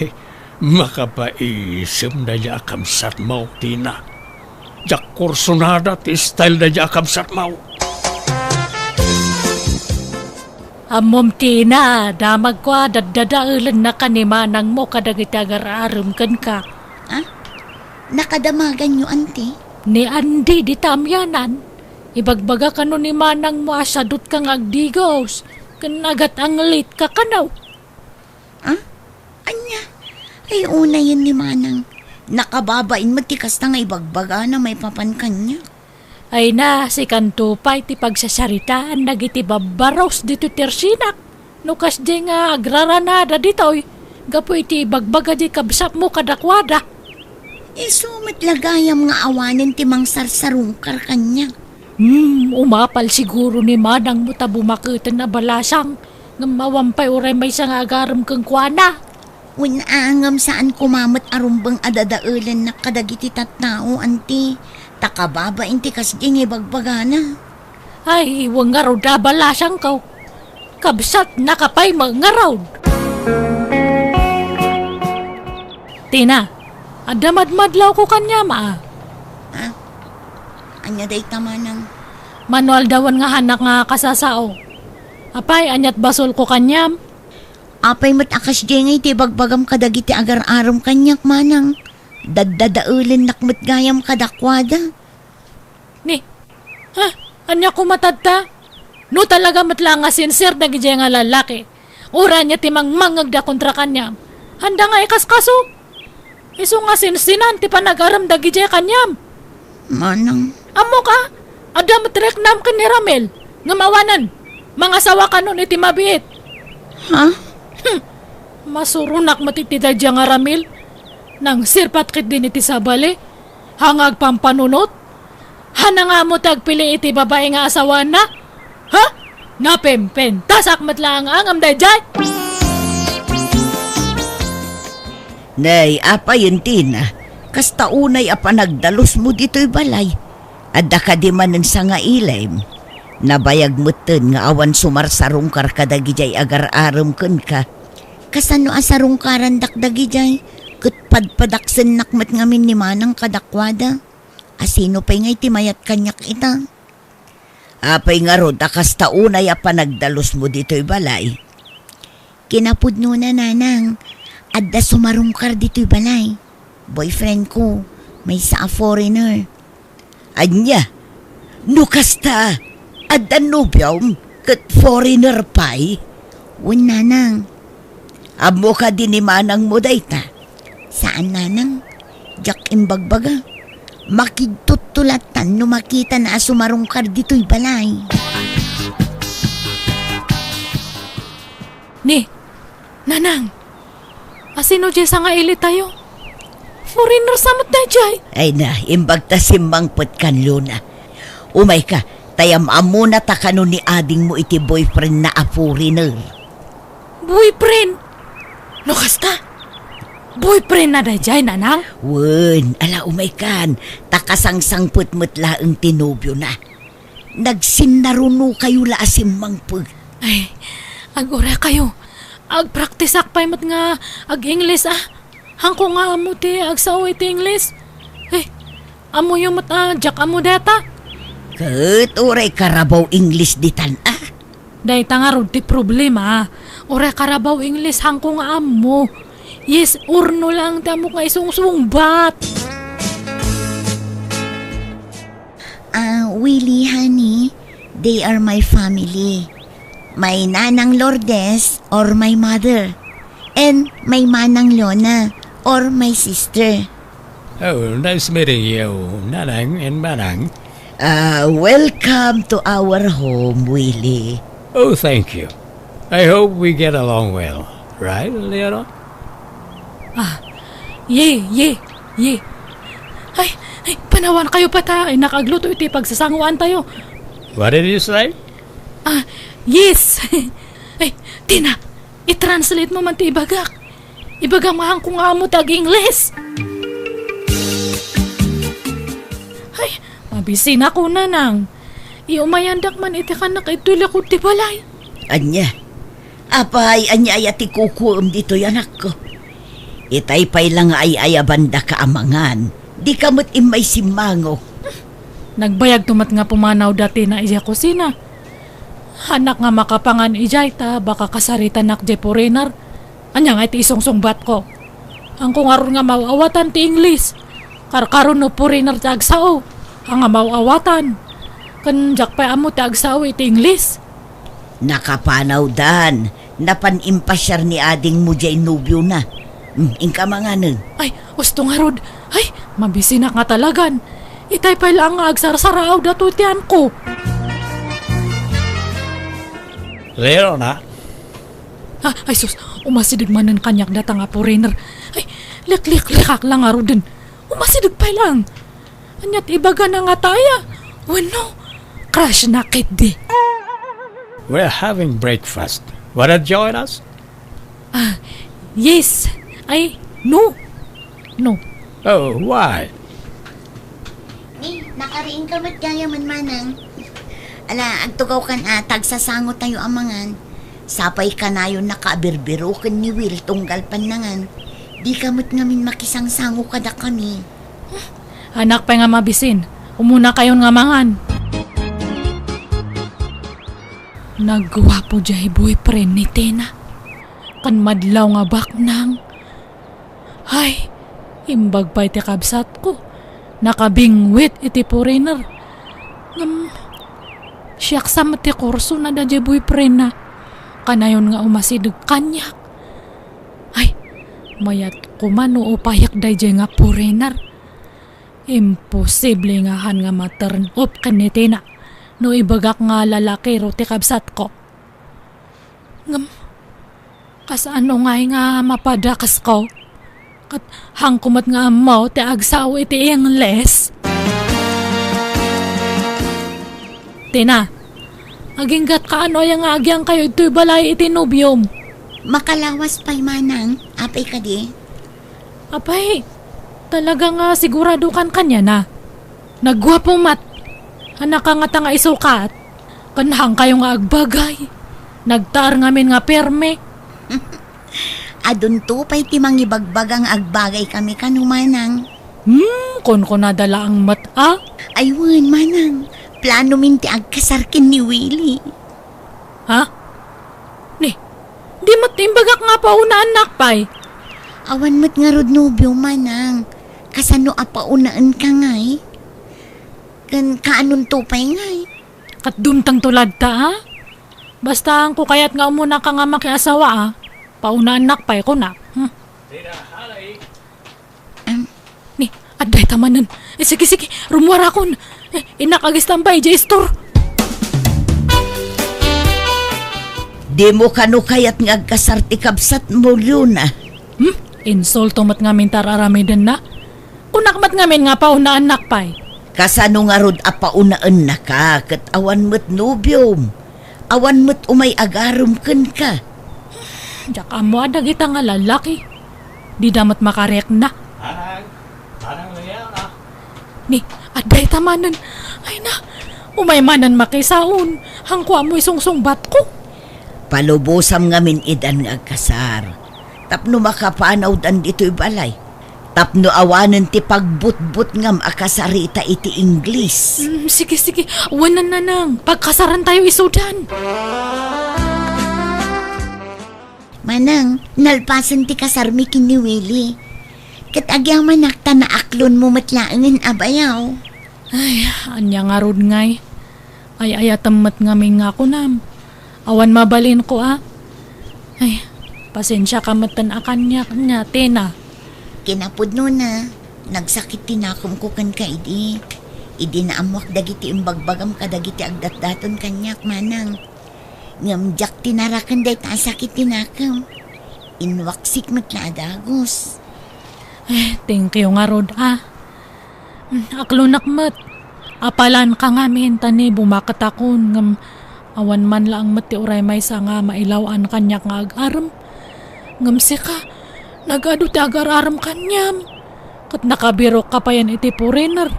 He, makapaisem daydiay a kabsatmo, Tina. Diak kursonada ti style daydiay a kabsatmo. Ammom, Tina, damagko a daddadaelennak a ni manangmo kadagiti agar-arem kenka. Ah? Nakadamaganyo, anti? Ni Andy, dita amianan. Ibagbaga kano ni manangmo a sadutka nga agdigos, ken agat-anglitka kano. Ah? Ania? Ay, unayen ni manang. Nakababain met ti kasta nga ibagbagana maipapan kaniak. Ay na, sikanto pay ti pagsasaritaan dagiti babbaros ditoy Tersinak. No kasdi nga agraranada ditoy, gapu iti ibagbaga di kabsatmo kadakuada. Isu met la gayam nga awanen ti mangsarsarungkar kaniak. Hmm, umapal siguro ni manangmo ta bumaketen a balasang, ngem awan pay uray maysa nga agarem kenkuana. Wen a, ngem saan koma met a rumbeng a dadaelennak kadagiti tattao, anti, ta kababain ti kasdi nga ibagbagana. Ay, wen ngarud a balasangko. Kabsatnaka pay met ngarud. Tina, adda madmadlawko kaniam a. Ha? Ania dayta, manang? Mano aldawen nga haanak nga kasasao. Apay, aniat basolko kaniam? Apay met a kasdiay nga iti ibagbagam kadagiti agar-arem kaniak, manang. Daddadaelennak met gayam kadakuada. Ni, ha? Ania koma tatta? No talaga met la nga sincere dagidiay nga lallaki, uray ania ti mangmangngegda kontra kaniam, haanda nga ikaskaso. Isu nga sinsinan ti panagarem dagidiay kaniam. Manang. Ammok a, adda met riknam ken ni Ramil, ngem awanen, mangasawa kanon iti mabiit. Ha? Hmm. Masuronak met iti daydiay nga Ramil. Nangsirpat ketdin iti sabali. Haan nga agpampanunot. Haan nga ammo ti agpili iti babai nga asawaanna. Ha? Napimpintasak met laeng a ngem daydiay. Nay, apay, Tina, kasta unay a panagdalusmo ditoy balay. Adda kadi manen sangailim. Nabayag metten nga awan sumarsarungkar kadagidiay agar-arem kenka. Kasano a sarungkarandak dagidiay? Ket padpadaksennak met ngamin ni manang kadakuada. Asino pay ngay ti mayat kaniak ita? Apay ngarud a kasta unay a panagdalusmo ditoy balay? Kinapudnona, nanang, adda sumarungkar ditoy balay. Boyfriend ko, maysa a foreigner. Ania? No kasta, adda nobiom ket foreigner pay? Wen, nanang. Ammo kadi ni manangmo dayta? Saan, nanang. Diak imbagbaga. Makigtuttulattan no makitana a sumarungkar ditoy balay. Ni, nanang, asino diay sangailitayo? Foreigner sa met daydiay. Ay na, imbag ta simmangpet kan Luna. Umay ka, ta am-ammona ta kano ni adingmo iti boyfriend na a foreigner. Boyfriend? No kasta? Boyfriend na daydiay, nanang? Wen, ala umay kan, ta kasangsangpet met laeng ti nobio na. Nagsinnarunokayo la a simmangpet. Ay, ag-uray kayo. Agpraktisak pay met nga ag-Ingles, ah. Hangko nga ammo ti agsao iti Ingles. Ay, ammoyo met a diak ammo dayta. Ket uray karabaw Ingles ditan, ah. Dayta ngarud ti problema, ah. Uray karabaw Ingles hangko nga ammo. Yes or no lang ti ammok nga isungsungbat. Ah, Willie, honey, they are my family. My Nanang Lourdes or my mother. And my Manang Leona or my sister. Oh, nice meeting you, Nanang and Manang. Ah, welcome to our home, Willie. Oh, thank you. I hope we get along well. Right, Leona? Ah, ye, ye, ye. Ay, ay, panawan kayo pa ta, ay, nakagluto iti pagsasanguan tayo. What did you say? Ah, yes. Ay, Tina, i-translate mo man ti ibagak. Ibagam nga hangko nga ammo ti ag-Ingles. Ay, mabisinak, Nanang. Iumayandak man iti kanak iti likod ti balay. Ania? Apay, ania aya ti kukuem ditoy, anakko? Itay pay la nga ay-ayabandaka a mangan, dika met immay simmango. Nagbayagto met nga pumanawda Tina idiay kusina. Haannak nga makapangan idiay ta baka kasaritanak diay foreigner. Ania nga iti isungsungbatko? Hangko ngarud nga maaw-awatan ti Ingles. Karkaro no foreigner ti agsao, haan nga maaw-awatan. Ken diak pay ammo ti agsao iti Ingles. Nakapanawdan, napan impasiar ni adingmo diay nobiona. Hmm, inka manganen. Ay, usto ngarud. Ay, mabisinak nga talagan. Itay pay laeng nga agsarsaraaw datoy ti anko. Leona? Ah, ay sus, umasideg manen kaniak dayta nga foreigner. Ay, likliklikak la ngaruden. Umasideg pay laeng. Ania ti ibagana ngata aya? Wenno, crush na ketdi. We're having breakfast. Wanna join us? Ah, yes. Ay, no. No. Oh, why? Ni, nakariingka met gayamen, Manang. Ala, agtugawkan a tagsasango tayo a mangan. Sapay kanayon nakabirbiroken ni Will tunggal pannangan. Dika met ngamin makisangsango kadakami. Haannak pay nga mabisin, umuna kayon nga mangan. Nagguapo diay boyfriend ni Tina. Ken madlaw nga baknang. Ay, imbag pay ti kabsatko. Nakabingwit iti foreigner. Ngem, siak sa met ti kursona daydiay boyfriendna. Kanayon nga umasideg kaniak. Ay, mayat koma no upayak daydiay nga foreigner. Imposible nga haan nga ma-turn off ken ni Tina no ibagak nga lalakiro ti kabsatko. Ngem, kasano ngay nga mapadakesko? Ket haanko met nga ammo ti agsao iti Ingles. Tina, aginggatka no aya nga agyangkayo ditoy balay iti nobiom? Makalawas pay, Manang. Apay kadi? Apay, talaga nga siguradokan kaniana? Nagguapo met. Haannaka ngata nga isukat. Ken haankayo nga agbagay. Nagtaar ngamin nga perme. Adunto pay ti mangibagbaga nga agbagay kami kano, Manang. Hmm, kunkunada laeng met, a? Ay wen, Manang. Planomin ti agkasar ken ni Willie. Ha? Ni, di met imbagak nga paunaan nak pay. Awan met ngarud nobio, Manang. Kasano a paunaen ka ngay? Ken kaanonto pay ngay? Ket dumteng to ladta, a? Basta haanko kayat nga umuna ka nga makiasawa, a? Paunaan nak pay, kuna. Hmm. Ni, adda ita manen. Eh, sige, sige, rummuarakon. Eh, innak agistambay idiay istor. Dimo kano kayat nga agkasar ti kabsatmo, Leona? Hmm? Insulto met ngamin ti ar-aramidenna. Kunak met ngamin nga paunaan nak pay. Kasano ngarud a paunaennaka ket awan met nobiom? Awan met umay agarem kenka. Diak ammo a dagita nga lalaki. Dida met makarikna. Manang, Manang Leona. Ni, adda ita manen. Ay na, umay manen makisaon. Haanko ammo isungsungbatko. Palubosam ngamin idan nga agkasar. Tapno makapanawdan ditoy balay. Tapno awanen ti pagbutbutngam a kasarita iti Ingles. Mm, sige, sige. Wen, Nanang. Pagkasarantayo isudan. Manang, nalpasen ti kasarmi ken ni Willie. Ket agyamanak ta naaklonmo met laengen a bayaw. Ay, ania ngarud ngay? Ay-ayatem met ngamin nga kunam. Awan mabalinko a. Ay, pasensiaka metten a kaniak, nia, Tina. Kinapudnona, nagsakit ti nakomko kenka idi. Idi naammoak dagiti imbagbagam kadagiti agdatdaton kaniak, Manang. Ngem diak tinaraken dayta a sakit ti nakem. Inwaksik met la a dagus. Eh, thank you ngarud a. Hmm, aklonak met. Apalanka ngamin ta ni bumaketakon, ngem awan man laeng met ti uray maysa nga mailaw-an kaniak nga agarem. Ngem sika, nagadu ti agar-arem kaniam. Ket nakabirokka payen iti foreigner.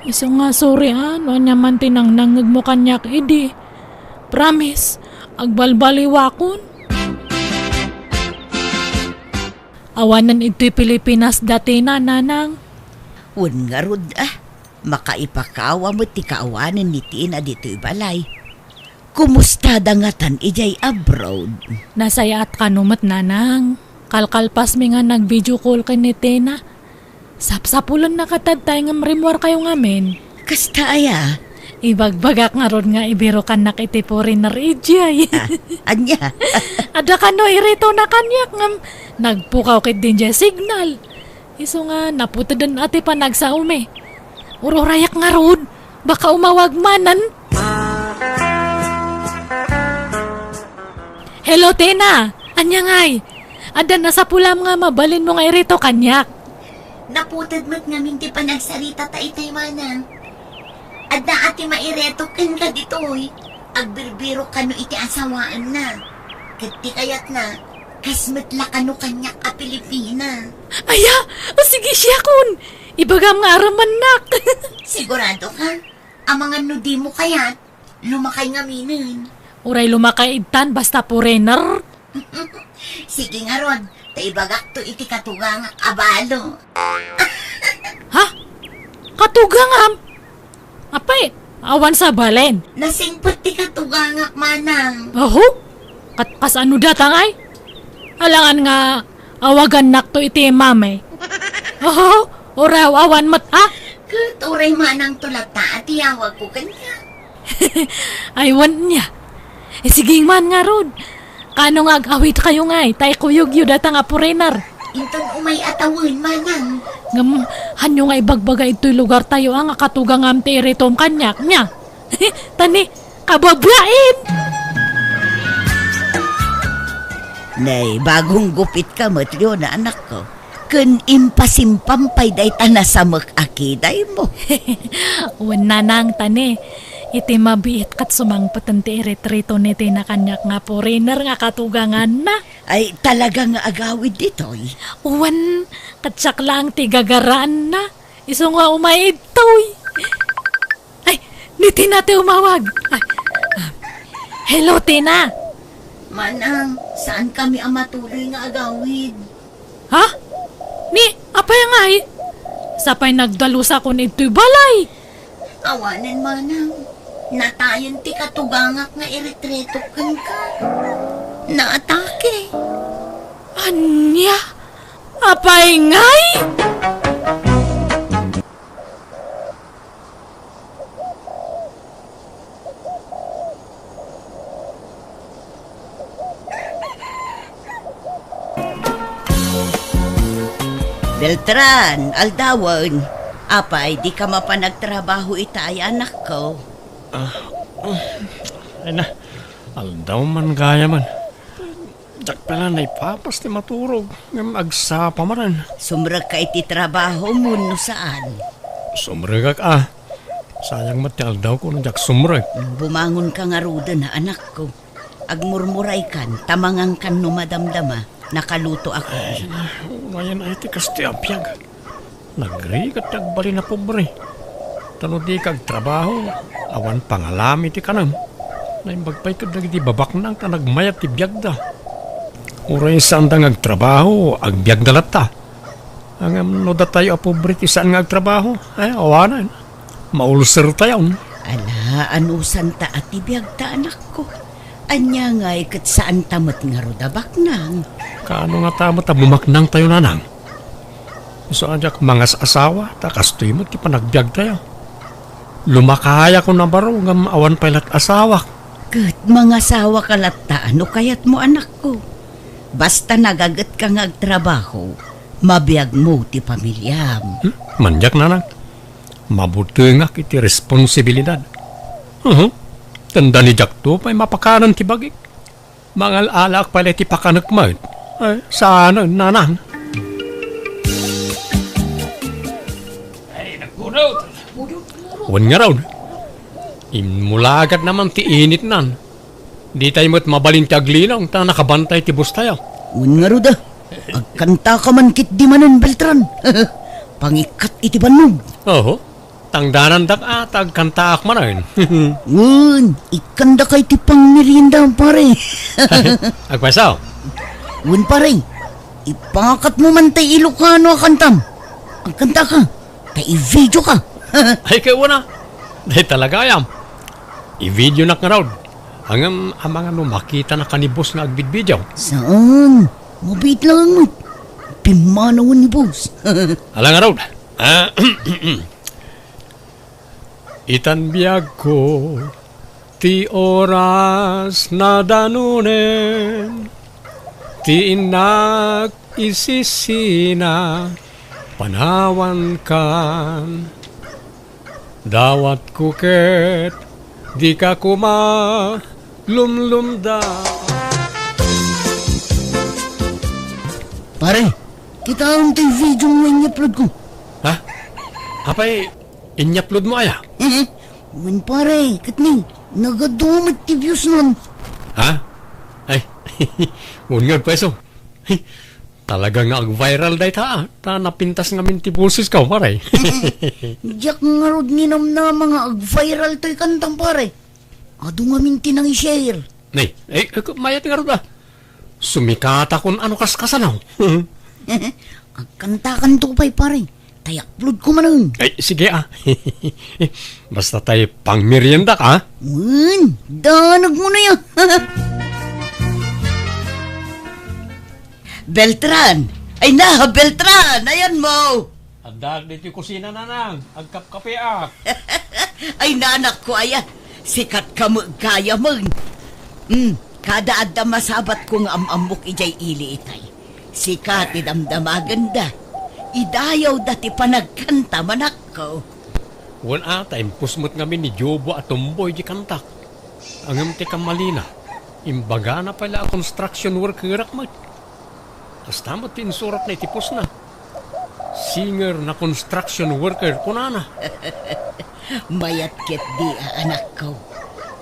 Isu nga sorry a, no ania man ti nangnangngegmo kaniak idi. Promise, agbalbaliwakon. Awanen iti Pilipinas da Tina, Nanang. Wen ngarud a, makaipakawa met ti kaawanen ni Tina ditoy balay. Kumustada ngatan idiay abroad? Nasayaat kano met, Nanang. Kalkalpasmi nga nag-video call ken ni Tina. Sapsapulenna katad tay ngem rimmuarkayo ngamin. Kasta aya? Ibagbagak ngarud nga ibirokannak iti foreigner idiay. Ah, ania? Adda kano iritona kaniak ngem nagpukaw ketdi idiay signal. Isu nga naputeden a ti panagsaomi. Ururayak ngarud, baka umawag manen. Hello, Tina! Ania ngay? Adda nasapulam nga mabalinmo nga irito kaniak. Naputed met ngamin ti panagsarita ta itay, Manang. Adda a ti maireto kenka ditoy. Agbirbirok kano iti asawaenna. Ket ti kayatna, kas met la kano kaniak a Pilipina. Aya! O sige, siakon! Ibagam nga arammannak! Sigurado ka? Amangan no dimo kayat, lumakay ngaminen. Uray lumakay ittan, basta foreigner. Sige ngarud, ta ibagakto iti katugangak a balo. Ha? Katugangam? Apay, awan sabalen. Nasingpet ti katugangak, Manang. Aho? Kat-, kasano data ngay? Alangan nga awagannakto iti mami. Aho? Uraw awan met, a? Ket uray Manang to latta a ti awagko kaniak. Ay, wen nia. Eh, sige man ngarud. Kano nga ag-awidkayo ngay, ta ikuyogyo data nga foreigner. Inton umay a tawen, Manang. Ngem, hanyo nga ibagbaga itoy lugartayo a nga katugangam ti iritom kaniak, nia? Tani, kababain! Nay, bagong gupitka met, Leona, anakko. Ken impasimpam pay dayta nasamek a kidaymo. Wen, Nanang, tani, iti mabiit ket sumangpeten ti iritritona ti nakaniak nga foreigner nga katuganganna. Ay, talaga nga agawid ditoy? Wen, ket siak laeng ti gagaraanna. Isu nga umay idtoy. Ay, ni Tina ti umawag. Ah, ah. Hello, Tina. Manang, saan kami a matuloy nga agawid? Ha? Ni, apay ngay? Sapay nagdalusakon idtoy balay. Awanen, Manang. Natayen ti katugangak nga iritreto kenka. Naatake. Ania? Apay ngay? Beltran, aldawen. Apay, di ka mapan agtrabaho ita ay anakko? Ah, ah, ay na, aldaw man gayam. Diak pay la naipapas ti maturog, ngem agsapa manen. Sumrekka iti trabahom wenno saan? Sumrekak a. Sayang met ti aldawko no diak sumrek. Bumangonka ngaruden, anakko. Agmurmuraykan, ta mangangkan no madamdama. Nakalutoak. Ay, unayen ay ti kastoy a biag. Nagrigat ti agbalin a pobre. Ta no dika agtrabaho, awan pangalami ti kanem. Naimbag pay ket dagiti babaknang ta nagmayat ti biagda. Uray saanda nga agtrabaho, agbiagda latta. Ngem no datayo a pobre ti saan nga agtrabaho, ay, awanen. Maulsertayon. Ala, anusanta a ti biagta, anakko. Ania ngay ket saanta met ngarud a baknang? Kaano ngata met a bumaknangtayo, nanang? Isu a diak mangas-asawa, ta kastoy met ti panagbiagtayo. Lumakayakon a baro ngem awan pay lat asawak. Ket mangasawaka latta no kayatmo, anakko. Basta nagagetka nga agtrabaho, mabiagmo ti pamiliam. Hmm? Mandiak, nanang. Mabutengak iti responsibilidad. Uhu. Tanda ni diakto pay mapakanen ti bagik. Mangal-alaak pay la iti pakanek met. Ay, saan, nanang? Ay, nagpudot. Wen ngarud. Immulagat naman ti initnan. Ditay met mabalin ti aglinong ta nakabantay ti bustayo. Wen ngarud, a. Agkantaka man ketdi manen, Beltran. Pangikkat iti bannog. Oho. Tangdanandak a ta agkantaak manen. Wen, ikkandaka iti pangmerienda, pare. Agpayso? Wen, pare. Ipakatmo man tay Ilocano a kantam. Agkantaka, ta i-videoka. Ay, kay una. Day talaga ayam. I-videonak ngarud. Ngem amangan no makitanaka ni boss nga agbidbidio. Saan? Mabiit lang met. Pimmanawen ni boss. Ala ngarud. Ah, itan biagko, ti oras nadanunen, ti innak isisina, panawankan. Dawatko ket dika koma lumlumda. Pare, kitaem tay video nga inyupload ko. Ha? Apay, inyupload mo aya? Wen pare, ket ni, nagadu met ti views non. Ha? Ay, wen nga, pweso. Talaga nga ag-viral dayta, ah. Ta napintas ngamin ti bosesko, pare. Diak ngarud ninamnama nga ag-viral toy kantam, pare. Adu ngamin ti nang-share. Nay, ay, ay, mayat ngarud, ah. Sumikatakon ano kas kasano. Agkantakanto pay, pare. Tay upload ko manen. Ay, sige, ah. Basta tay pangmeriendak, ah. Wen, danag mo na ya. Beltran! Ay na, Beltran! Ayan mo! Addaak ditoy kusina, nanang. Agkapkapeak. Ay, nanakko, aya. Sikat ka met gayam. Hmm, kada adda masabatko nga am-ammok idiay ili itay. Sikat ti damdamagenda. Idayawda ti panagkanta, manakko. Wen a, ta impus met ngamin ni Jobo a tumboy di kantak. Ngem ti kamalina, imbagana pay la a construction workerak met. Kasta met ti insuratna iti postna. Singer na construction worker, kunana. Mayat ketdi a anakko.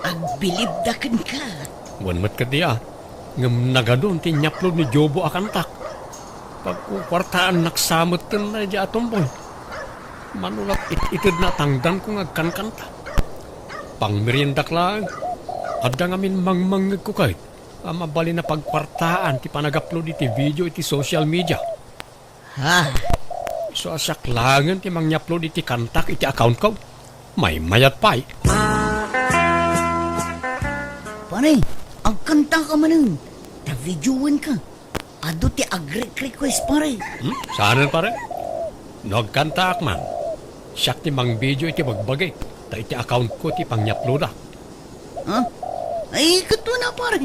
Agbilibda kenka. Wen met ketdi a. Ngem nagadun ti inyapload ni Jobo a kantak. Pagkukuartaannak sa metten daydiay a tumboy. Mano la it-itedna a tangdanko nga agkankanta. Pangmeriendak laeng. Adda ngamin mangmangngegko kayat a mabalin a pagkuartaan ti panag-upload iti video iti social media. Ha? Isu a siak laengen ti mangya-upload iti kantak iti accountko. Maymayat pay. Pare, agkantaka manen. Ta videoenka. Adu ti agre-request, pare. Hmm? Saanen, pare? No agkantaak man, siak ti mangvideo iti bagbagik, ta iti accountko ti pangya-uploadak. Ha? Ay, ket wen a, pare.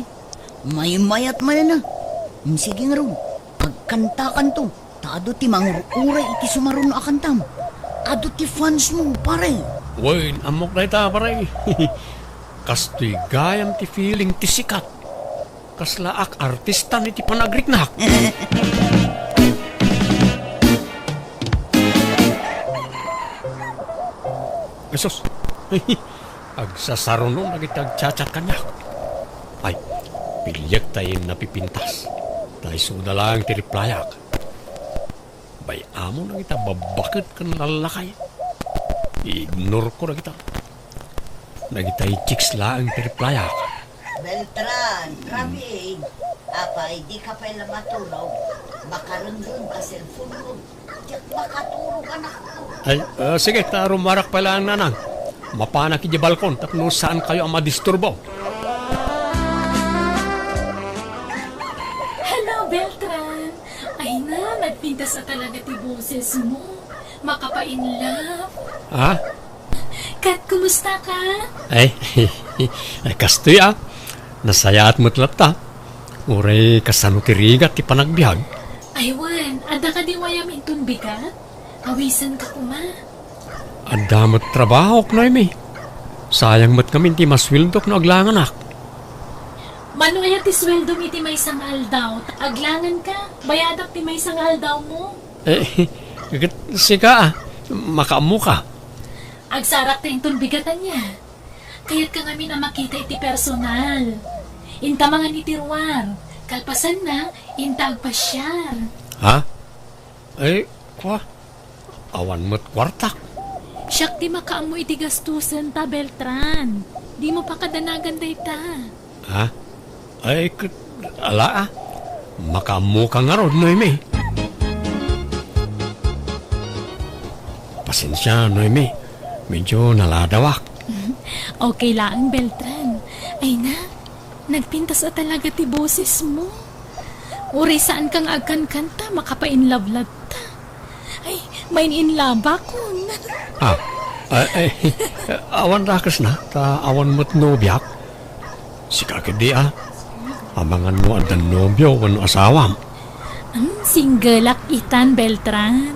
Maymayat manen a. Hmm, sige ngarud. Agkantakanto. Ta adu ti mangur-uray iti sumaruno a kantam. Adu ti fansmo, pare. Wen, ammok dayta, pare. Kastoy gayam ti feeling ti sikat. Kaslaak artista iti panagriknak. Jesus. Agsasaruno dagiti agchat-chat kaniak. Ay, piliek ta napipintas. Ta isuda laeng ti replyak. Bay-amo dagita babbaket ken lallakay. I-ignoreko dagita. Dagitay chicks laeng ti replyak. Beltran, Rafi, apay, di ka pay la maturog? Makarenggen ta cellphone mo. Diak makaturog, anakko. Ay, ah, sige, ta rumarak pay laeng, nanang. Mapanak idiay balkon tapno saan kayo a madisturbo. Hello, Beltran. Ay na, nagpintas a talaga ti boses mo. Makapainlove. Ha? Kat, kumusta ka? Ay, ay, kastoy, ah. Nasayaat met latta. Uray kasano ti rigat ti panagbiag? Ay, wen, adda kadi wayam inton bigat? Awisen ka koma. Adda met trabahok, Noemi. Sayang met ngamin ti masueldok no aglanganak. Mano aya ti sueldom iti maysa nga aldaw? Aglangan ka, bayadak ti maysa nga aldaw mo. Eh, ket sika, ah, makaammo ka. Agsarak ta inton bigat ania. Kayat ka ngamin a makita iti personal. Inta mangan iti ruar. Kalpasanna, inta agpasiar. Ha? Ay, kwa? Awan met kuartak. Siak ti makaammo iti gastusen ta, Beltran. Dimo pakadanagan dayta. Ha? Ay, ket, ala, ah. Makaammo ka ngarud, Noemi. Pasensia, Noemi. Medyo naladawak. Okay laeng, Beltran. Ay na, nagpintas a talaga ti boses mo. Uray saan ka nga agkankanta, makapainlove latta. Ay, main-inlabakon. Ah, ay, ay, awan dakesna, ta awan met nobiak. Sika ketdi, ah. Amangan mo adda nobio wenno asawam. Hmm, singgelak itan, Beltran.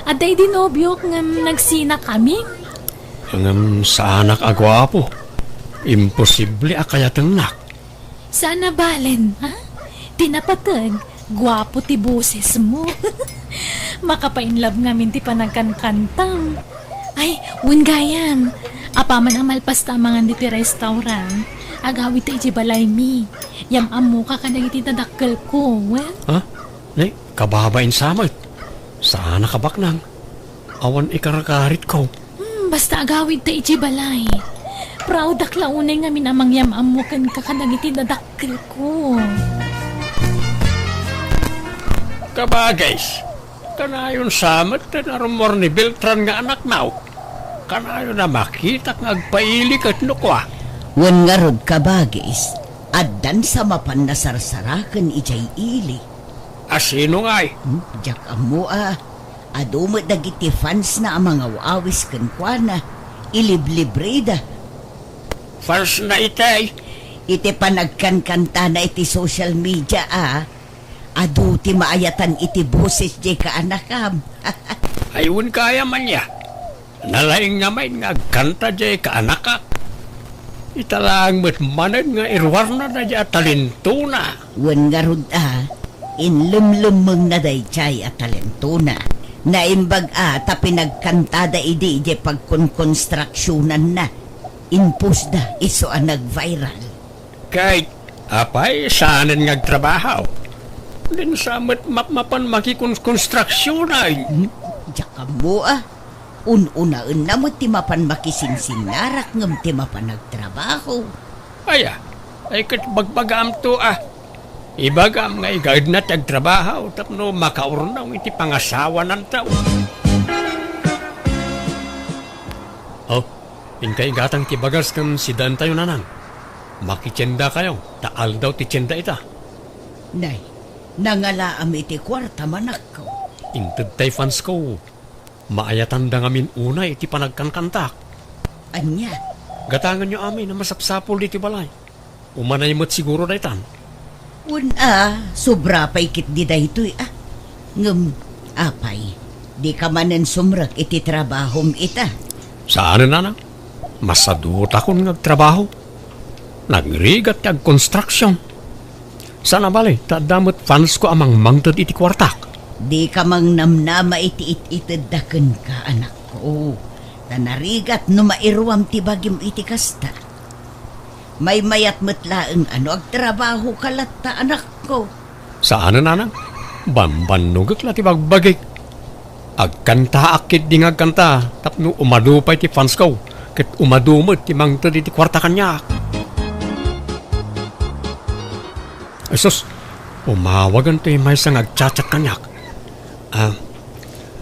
Adda idi nobiok ngem nagsinakami. Ngem saanak a guapo. Imposible a kayatengnak. Saan a balen, ha? Ti napateg, guapo ti boses mo. Makapainlove ngamin ti panagkankantam. Ay, wen gayam. Apaman a malpas ta amangan ditoy restaurant, agawid ta idiay balaymi. Yam-ammoka kadagiti dadakkelko, wen? Ha? Nay, kababain sa met. Saanak a baknang. Awan ikarkaritko. Hmm, basta agawid ta idiay balay. Proud-ak la unay ngamin a mangyam-ammo kenka kadagiti dadakkelko. Kabagis, kanayon sa met ti narummuar ni Beltran nga anakna. Kanayon a makitak nga agpaili ket no kua. Wen ngarud, kabagis, addan sa mapan nasarsaraken idiay ili. A sino ngay? Hmm, diak ammo a. Adu met dagiti fans na a mangaw-awis kenkuana, iliblibrida. Fans na itay? Iti panagkankantana iti social media a, adu ti maayatan iti boses diay kaanakam. Ay, wen gayam ania. Nalaing nga main nga agkanta diay kaanakak. Ita laeng met manen nga iruarna daydiay a talentona. Wen ngarud a, inlemlemmengna daydiay a talentona. Naimbag a ta pinagkantada idi idiay pagkonkonstruksionanna. Impostda isu a nag-viral. Kay, apay, saanen nga agtrabaho? Dinsa met mapmapan makikon-, konstruksionay. Hmm? Diak ammo a. Un-unaenna met ti mapan makisinsinnarak ngem ti mapan agtrabaho. Aya, ay ket bagbagaamto a. Ibagam nga igaedna ti agtrabaho tapno makaurnong iti pangasawananto. Oh, inka igatang ti bagas ken sidaentayo, nanang. Makitiendakayo, ta aldaw ti tienda ita. Nay, nangalaam iti kuartam, anakko. Inted tay fansko. Maayatanda ngamin unay iti panagkankantak. Ania? Gatangenyo amin a masapsapul ditoy balay. Umanay met siguro daytan. Wen a, sobra pay ketdi daytoy a. Ngem, apay, dika manen sumrek iti trabahom ita? Saanen, nanang. Masadutakon nga agtrabaho. Nagrigat ti agkonstruksion. Saan a bale, ta adda met fansko a mangmangted iti kuartak. Dika mangnamnama iti it-itedda kenka, anakko. Ta narigat no mairuam ti bagim iti kasta. Maymayat met laeng a no agtrabahoka latta, anakko. Saanen, nanang. Bambannogek la ti bagbagik. Agkantaak ketdi nga agkanta tapno umadu pay ti fansko. Ket umadu met ti mangted iti kuarta kaniak. Ay sus, umawagen ti maysa nga agchat-chat kaniak. Ah,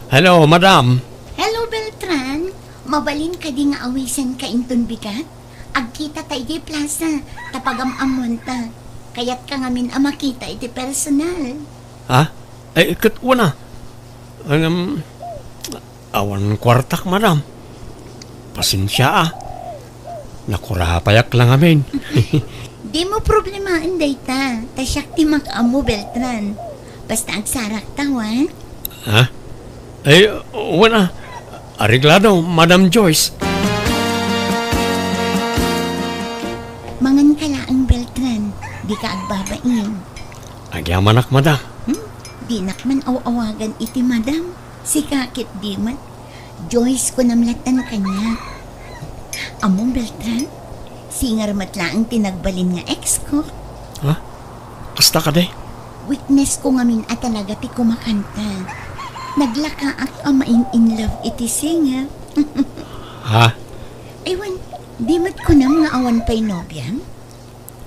hello, madam. Hello, Beltran. Mabalin kadi nga awisenka inton bigat? Agkitata idiay plaza, ta pagam-ammuanta. Kayatka ngamin a makita iti personal. Ha? Ay, ket wen a. Ngem, awan kuartak, madam. Pasensia a. Nakurapayak la ngamin. Dimo problemaen dayta, ta siak ti makaammo, Beltran. Basta agsarakta, wen? Ha? Ay, wen a. Areglado, Madam Joyce. Manganka laeng, Beltran. Dika agbabain. Agyamanak, madam. Hmm? Dinak man aw-awagan iti madam. Sika ket di met. Joyce, kunam lattan kaniak. Ammom, Beltran? Singer met laeng ti nagbalin nga ex ko. Ha? Kasta kadi? Weakness ko ngamin a talaga ti kumakanta. Naglakaak a main-in love iti singer. Ha? Ay wen, di met kunam nga awan pay nobiam?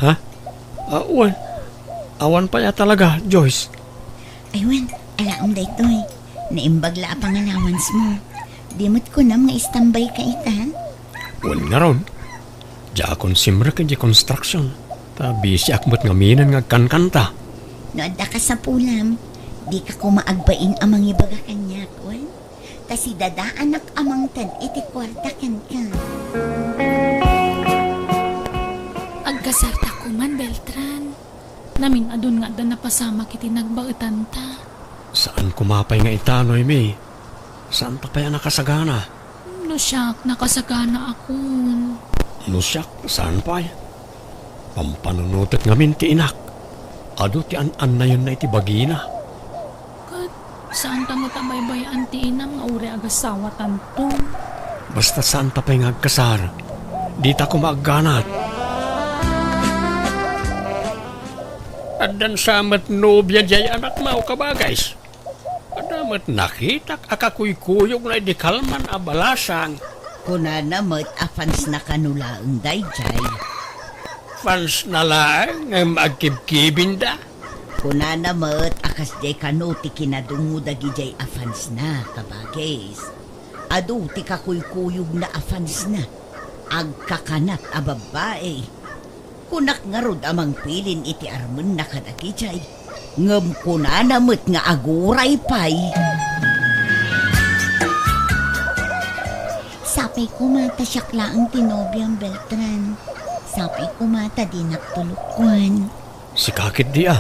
Ha? Ah, wen. Awan pay a talaga, Joyce. Ay wen, alaem daytoy. Naimbag la a pangalawansmo. Di met kunam nga istambay ka ita? Wen ngarud. Diakon simrek idiay construction. Ta busy ak met ngaminen nga agkankanta. No adda kasapulam, dika koma agbain a mangibaga kaniak, wen? Ta sidadaanak a mangted iti kuarta kenka. Agkasarta koman, Beltran. Namin-adun nga adda napasamak iti nagbaetanta. Saan koma pay nga ita, Noemi. Saanta pay a nakasagana. No siak, nakasaganaakon. No siak, saan pay. Pampanunotek ngamin ti inak. Adu ti an-annayenna iti bagina. Ket saanta met a baybay-an ti inam nga uray agasawatanto. Basta saanta pay nga agkasar, dita koma agganat. Addan sa met nobia diay anakmo, kabagays. Adda met nakitak a kakuykuyogna idi kalman a balasang. Kunana met a fansna kano laeng daydiay. Fansna laeng ngem agkibkibinda. Kunana met a kasdiay kano ti kinadungngo dagidiay a fansna, kabagis. Adu ti kakuykuyogna a fansna. Agkakanat a babbai. Kunak ngarud a mangpilin iti armenna kadagidiay, ngem kunana met nga aguray pay. Sapay koma ta siak laeng ti nobiam, Beltran. Sapay koma ta dinak tulokwan. Sika ketdi a.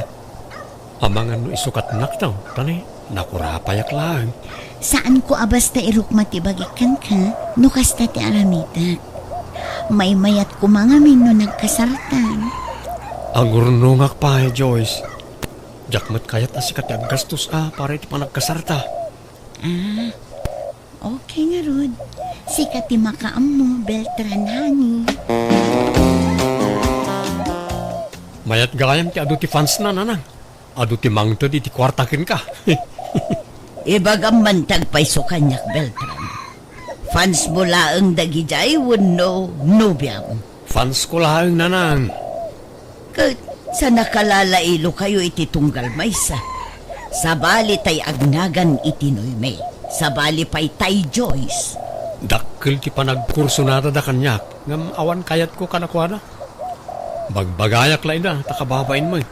Amangan no isukatnak taw, tani, nakurapayak laeng. Saanko a basta irukma ti bagik kenka, no kasta ti aramidek. Maymayat koma ngamin no nagkasartan. Agurnongak pay, Joyce. Diak met kayat a sika ti aggastos a para iti panagkasarta. Ah, okay ngarud. Sika ti makaammo, Beltran, honey. Mayat gayam ti adu ti fansna, nanang. Adu ti mangted iti kuarta kenka. Ibagam man ti agpayso kaniak, Beltran. Fansmo laeng dagidiay wenno nobiam? Fansko laeng, nanang. Ket sa nakalalailo kayo iti tunggal maysa, sabali tay agnagan iti Noemi, sabali pay tay Joyce. Dakkel ti panagkursonada da kaniak, ngem awan kayatko kadakuada. Bagbagayak la ida, ta kababain met.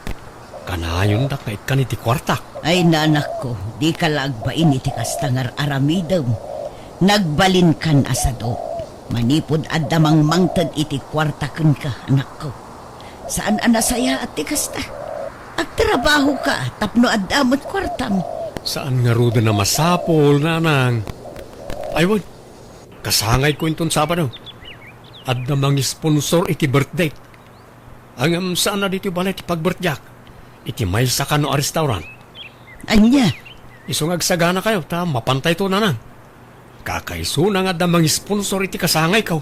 Kanayondak nga ikkan iti kuartak. Ay, nanakko, dika la agbain iti kasta nga ar-aramidem. Nagbalinkan a sadu. Manipud adda mangmangted iti kuarta kenka, anakko. Saan a nasayaat ti kasta. Agtrabahoka tapno adda met kuartam. Saan ngaruden a masapul, nanang. Ay, wen, kasangayko inton Sabado. Adda mangisponsor iti birthday. Ngem saan a ditoy balay ti pagbirthday-ak. Iti maysa kano a restaurant. Ania? Isu nga agsaganakayo ta mapantayto, nanang. Kakaisuna nga adda mangisponsor iti kasangayko.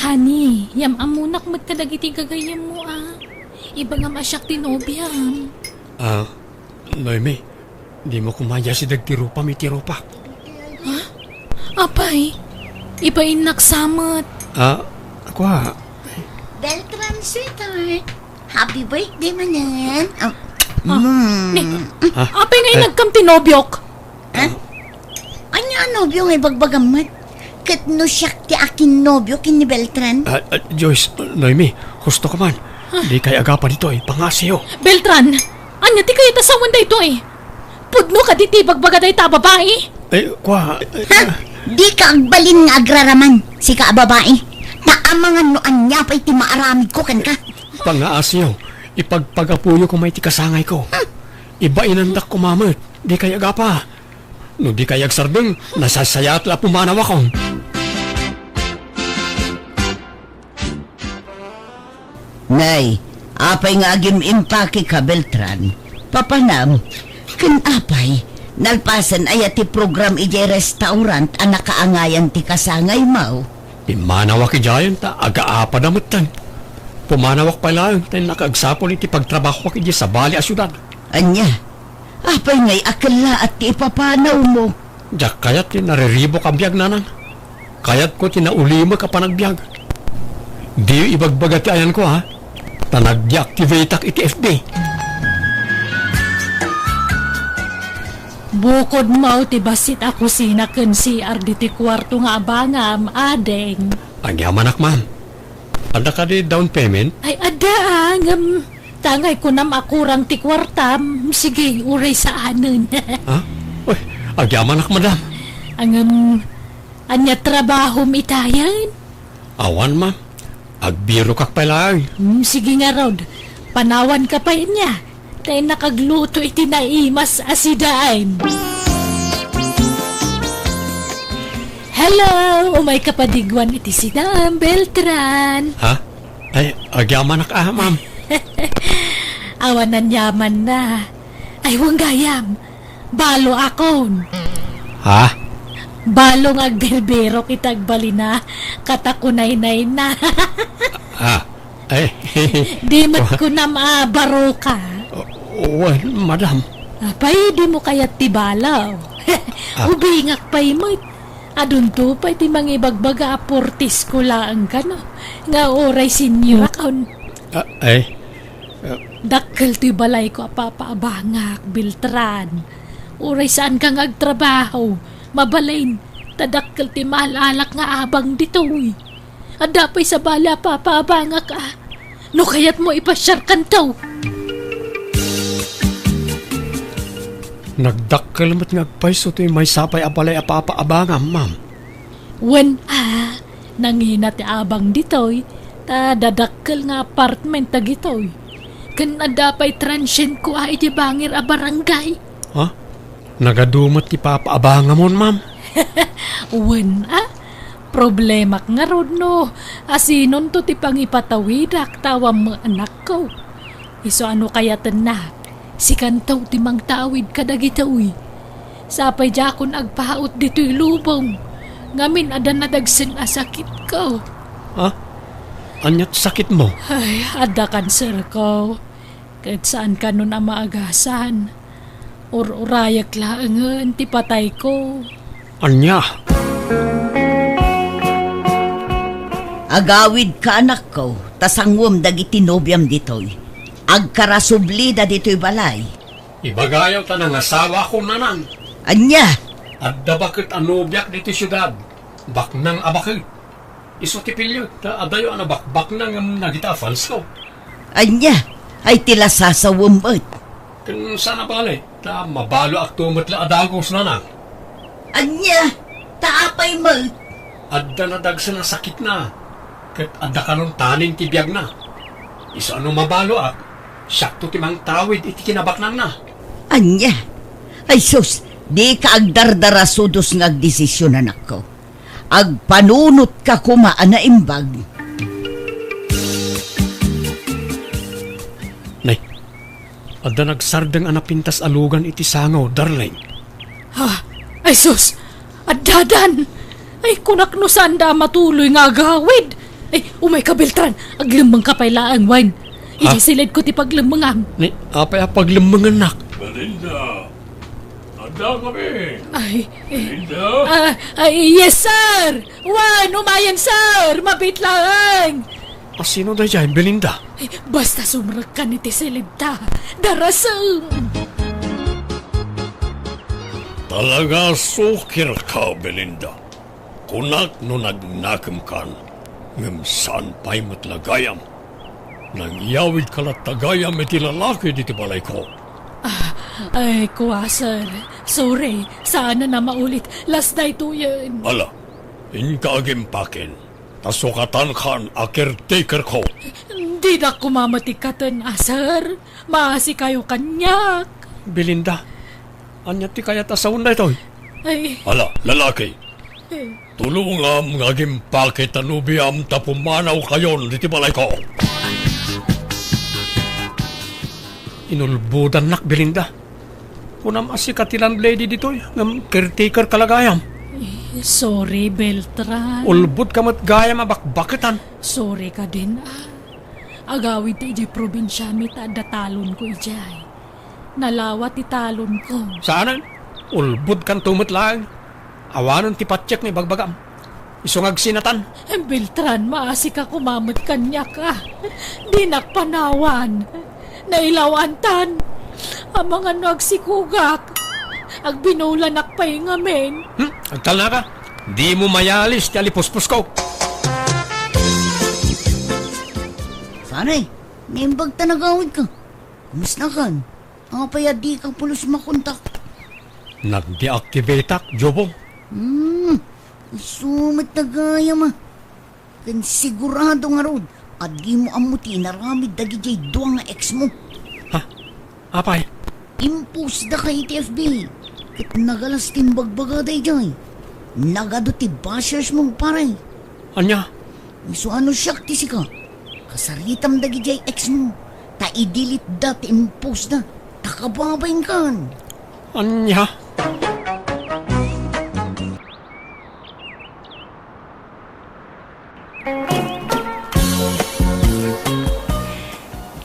Honey, yam-ammonak met kadagiti gagayyemmo a. Ibagam a siak ti nobiam. Ah, Noemi, dimo koma iyasideg ti rupam iti rupak. Ha? Apay, ibainnak sa met. Ah, kua. Beltran, sweetheart. Happy birthday manen. Ah, Ah, mm. ni, Ah, apay nga eh. inagkam ti nobiok? Ha? Ania a nobio nga ibagbagam met? Ket no siak ti akin nobio ken ni Beltran? Ah, ah, Joyce, Noemi, husto ka man. Ah. Dikay agapa ditoy, pangngasiyo. Beltran, ania ti kayat a sawen daytoy? Pudno kadi ti ibagbaga dayta a babai? Eh, kua, eh, Ha? ah. Dika agbalin nga agraraman, sika a babai. Ta amangan no ania pay ti maaramidko kenka. Pangngasiyo, ipagpagapuyo koma iti kasangayko. Ibainandak koma met, dikay agapa. No dikay agsardeng, nasaysayaat la a pumanawakon. Nay, apay nga agim-impakeka, Beltran? Papanam, ken apay, nalpasen aya ti program idiay restaurant a nakaangayan ti kasangaymo? Immanawak idiayen ta agaapada metten. Pumanawak pay laeng ta innak agsapul iti pagtrabahoak idiay sabali a siudad. Ania? Apay ngay a kellaat ti ipapanawmo? Diak kayat ti nariribuk a biag, nanang. Kayatko ti naulimek a panagbiag. Diyo ibagbaga ti ayanko, ha? Ta nag-deactivate-ak iti F B. Bukodmo ti bassit a kusina ken C R ditoy kuarto nga abangam, ading. Agyamanak, ma'am. Adda kadi down payment? Ay, adda, ah, ngem, tangay kunam a kurang ti kuartam. Sige, uray saanen. Ha? Uy, agyamanak, madam. Ngem, ania trabahom itayen? Awan, ma'am. Agbirokak pay laeng. Hmm, sige ngarud. Panawanka pay ania. Ta innak agluto iti naimas a sidaen. Hello! Umayka padigwan iti sidaem, Beltran. Ha? Ay, agyamanak a, ma'am. Awan aniamanna. Ay, wen gayam. Baloakon. Ha? Balo nga agbirbirok iti agbalina, ket kunaynayna. Ah, Ay. Di met kunam a baroka. Wen, madam. Apay, dimo kayat ti balo? Ah. Ubingak pay met. Adunto pay ti mangibagbaga a portisko laeng kano, nga uray seniorakon. Ah, ay. Ah. Dakkel ti balayko a papaabangak, Beltran. Uray saanka nga agtrabaho, mabalin, ta dakkel ti maal-alak nga abang ditoy. Adda pay sabali a papaabangak a. No kayatmo, ipasiarkanto. Nagdakkel met nga agpayso toy maysa pay a balay a papaabangam, ma'am. Wen a, nangina ti abang ditoy, ta dadakkel nga apartment dagitoy. Ken adda pay transientko a iti bangir a barangay. Ha? Nagadu met ti papaabangam, ma'am? Wen a, problemak ngarud no asinonto ti pangipatawidak ta awan met anakko. Isu a no kayatennak, sikanto ti mangtawid kadagitoy. Sapay diakon agpaut ditoy lubong, ngamin adda nadagsen a sakitko. Ha? Ania ti sakitmo? Ay, adda kanserko. Ket saan kanon a maagasan. Ur-urayek laengen ti patayko. Ania? Agawidka, anakko, ta sanguem dagiti nobiam ditoy. Agkarasublida ditoy balay. Ibagayo ta nangasawakon, nanang. Ania? Adda baket a nobiak ditoy siudad. Baknang a baket. Isu ti pilio, ta adayo a nabakbaknang ngem nagita a falso. Ania? Ay ti lasasawem met. Ken saan a bale, ta mabaloakto met la a dagus, nanang. Ania? Ta apay met? Adda nadagsen a sakitna, ket adda kanon tanin ti biagna. Isu a no mabaloak, siakto ti mangtawid iti kinabaknangna. Ania? Ay sus, dika agdardarasudos nga agdesisyon, anakko. Agpanunotka koma a naimbag. Nay, adda nagsardeng a napintas a lugan iti sango, darling. Ha? Ay sus! Addadan! Ay, kunak no saanda a matuloy nga agawid! Ay, umayka, Beltran! Aglemmengka pay laeng, wen. Ha? Idiay silidko ti paglemmengam. Ni, apay a paglemmengennak? Belinda! Dakami! Ay, eh, Linda? Ah, ay, yes, sir! Wen, umayen, sir! Mabiit laeng! A sino daydiay, Belinda? Eh, basta sumrekkan iti silibta. Darasem! Talaga a sukirka, Belinda. Kunak no nagnakemkan, ngem saan pay met la gayam. Nangiyawidka latta gayam iti lalaki diti balayko. Ah, ay, kua, sir. Sorry, saan a maulit. Last daytoyen. Ala, inka agimpaken. Ta sukatankan a caretakerko. Dinak koma met ikkaten a, sir. Maasikayo kaniak. Belinda, ania ti kayat a sawen daytoy? Ay. Ala, lalaki. Eh. Tulongam nga agimpake ta nobiam ta pumanawkayon diti balayko. Inulbodannak, Belinda. Kunam a sika ti landlady ditoy, ngem caretakerka la gayam. Eh, sorry, Beltran. Ulbodka met gayam a bakbaketan. Sorry kadin, ah. Agawidta idiay probinsiami ta adda talonko idiay. Nalawa ti talonko. Saanen? Ulbodkanto met laeng. Awanen ti patiek nga ibagbagam. Isu nga agsinatan. Beltran, maasika koma met kaniak, ah. Dinak panawan. Nailawantan. Amangan no agsikugak. Agbinulanak pay ngamin. Hmm? Agtalnaka. Dimo mayalis ti alipuspusko. Pare, naimbag ta nagawidka. Kumustakan? Apay a dika pulos makontak? Nag-deactivateak, Jubong. Hmm, isu met ta gayam a. Ken sigurado ngarud a dimo ammo ti inaramid dagidiay dua nga ex mo. Ha? Apay? Impost daka iti F B. Ket nagalas ti imbagbagada idiay. Nagadu ti bashers mo, pare. Ania? Isu a no siak ti sika, kasaritam dagidiay ex mo, ta i-delete da ti impost da, ta kababainkan. Ania?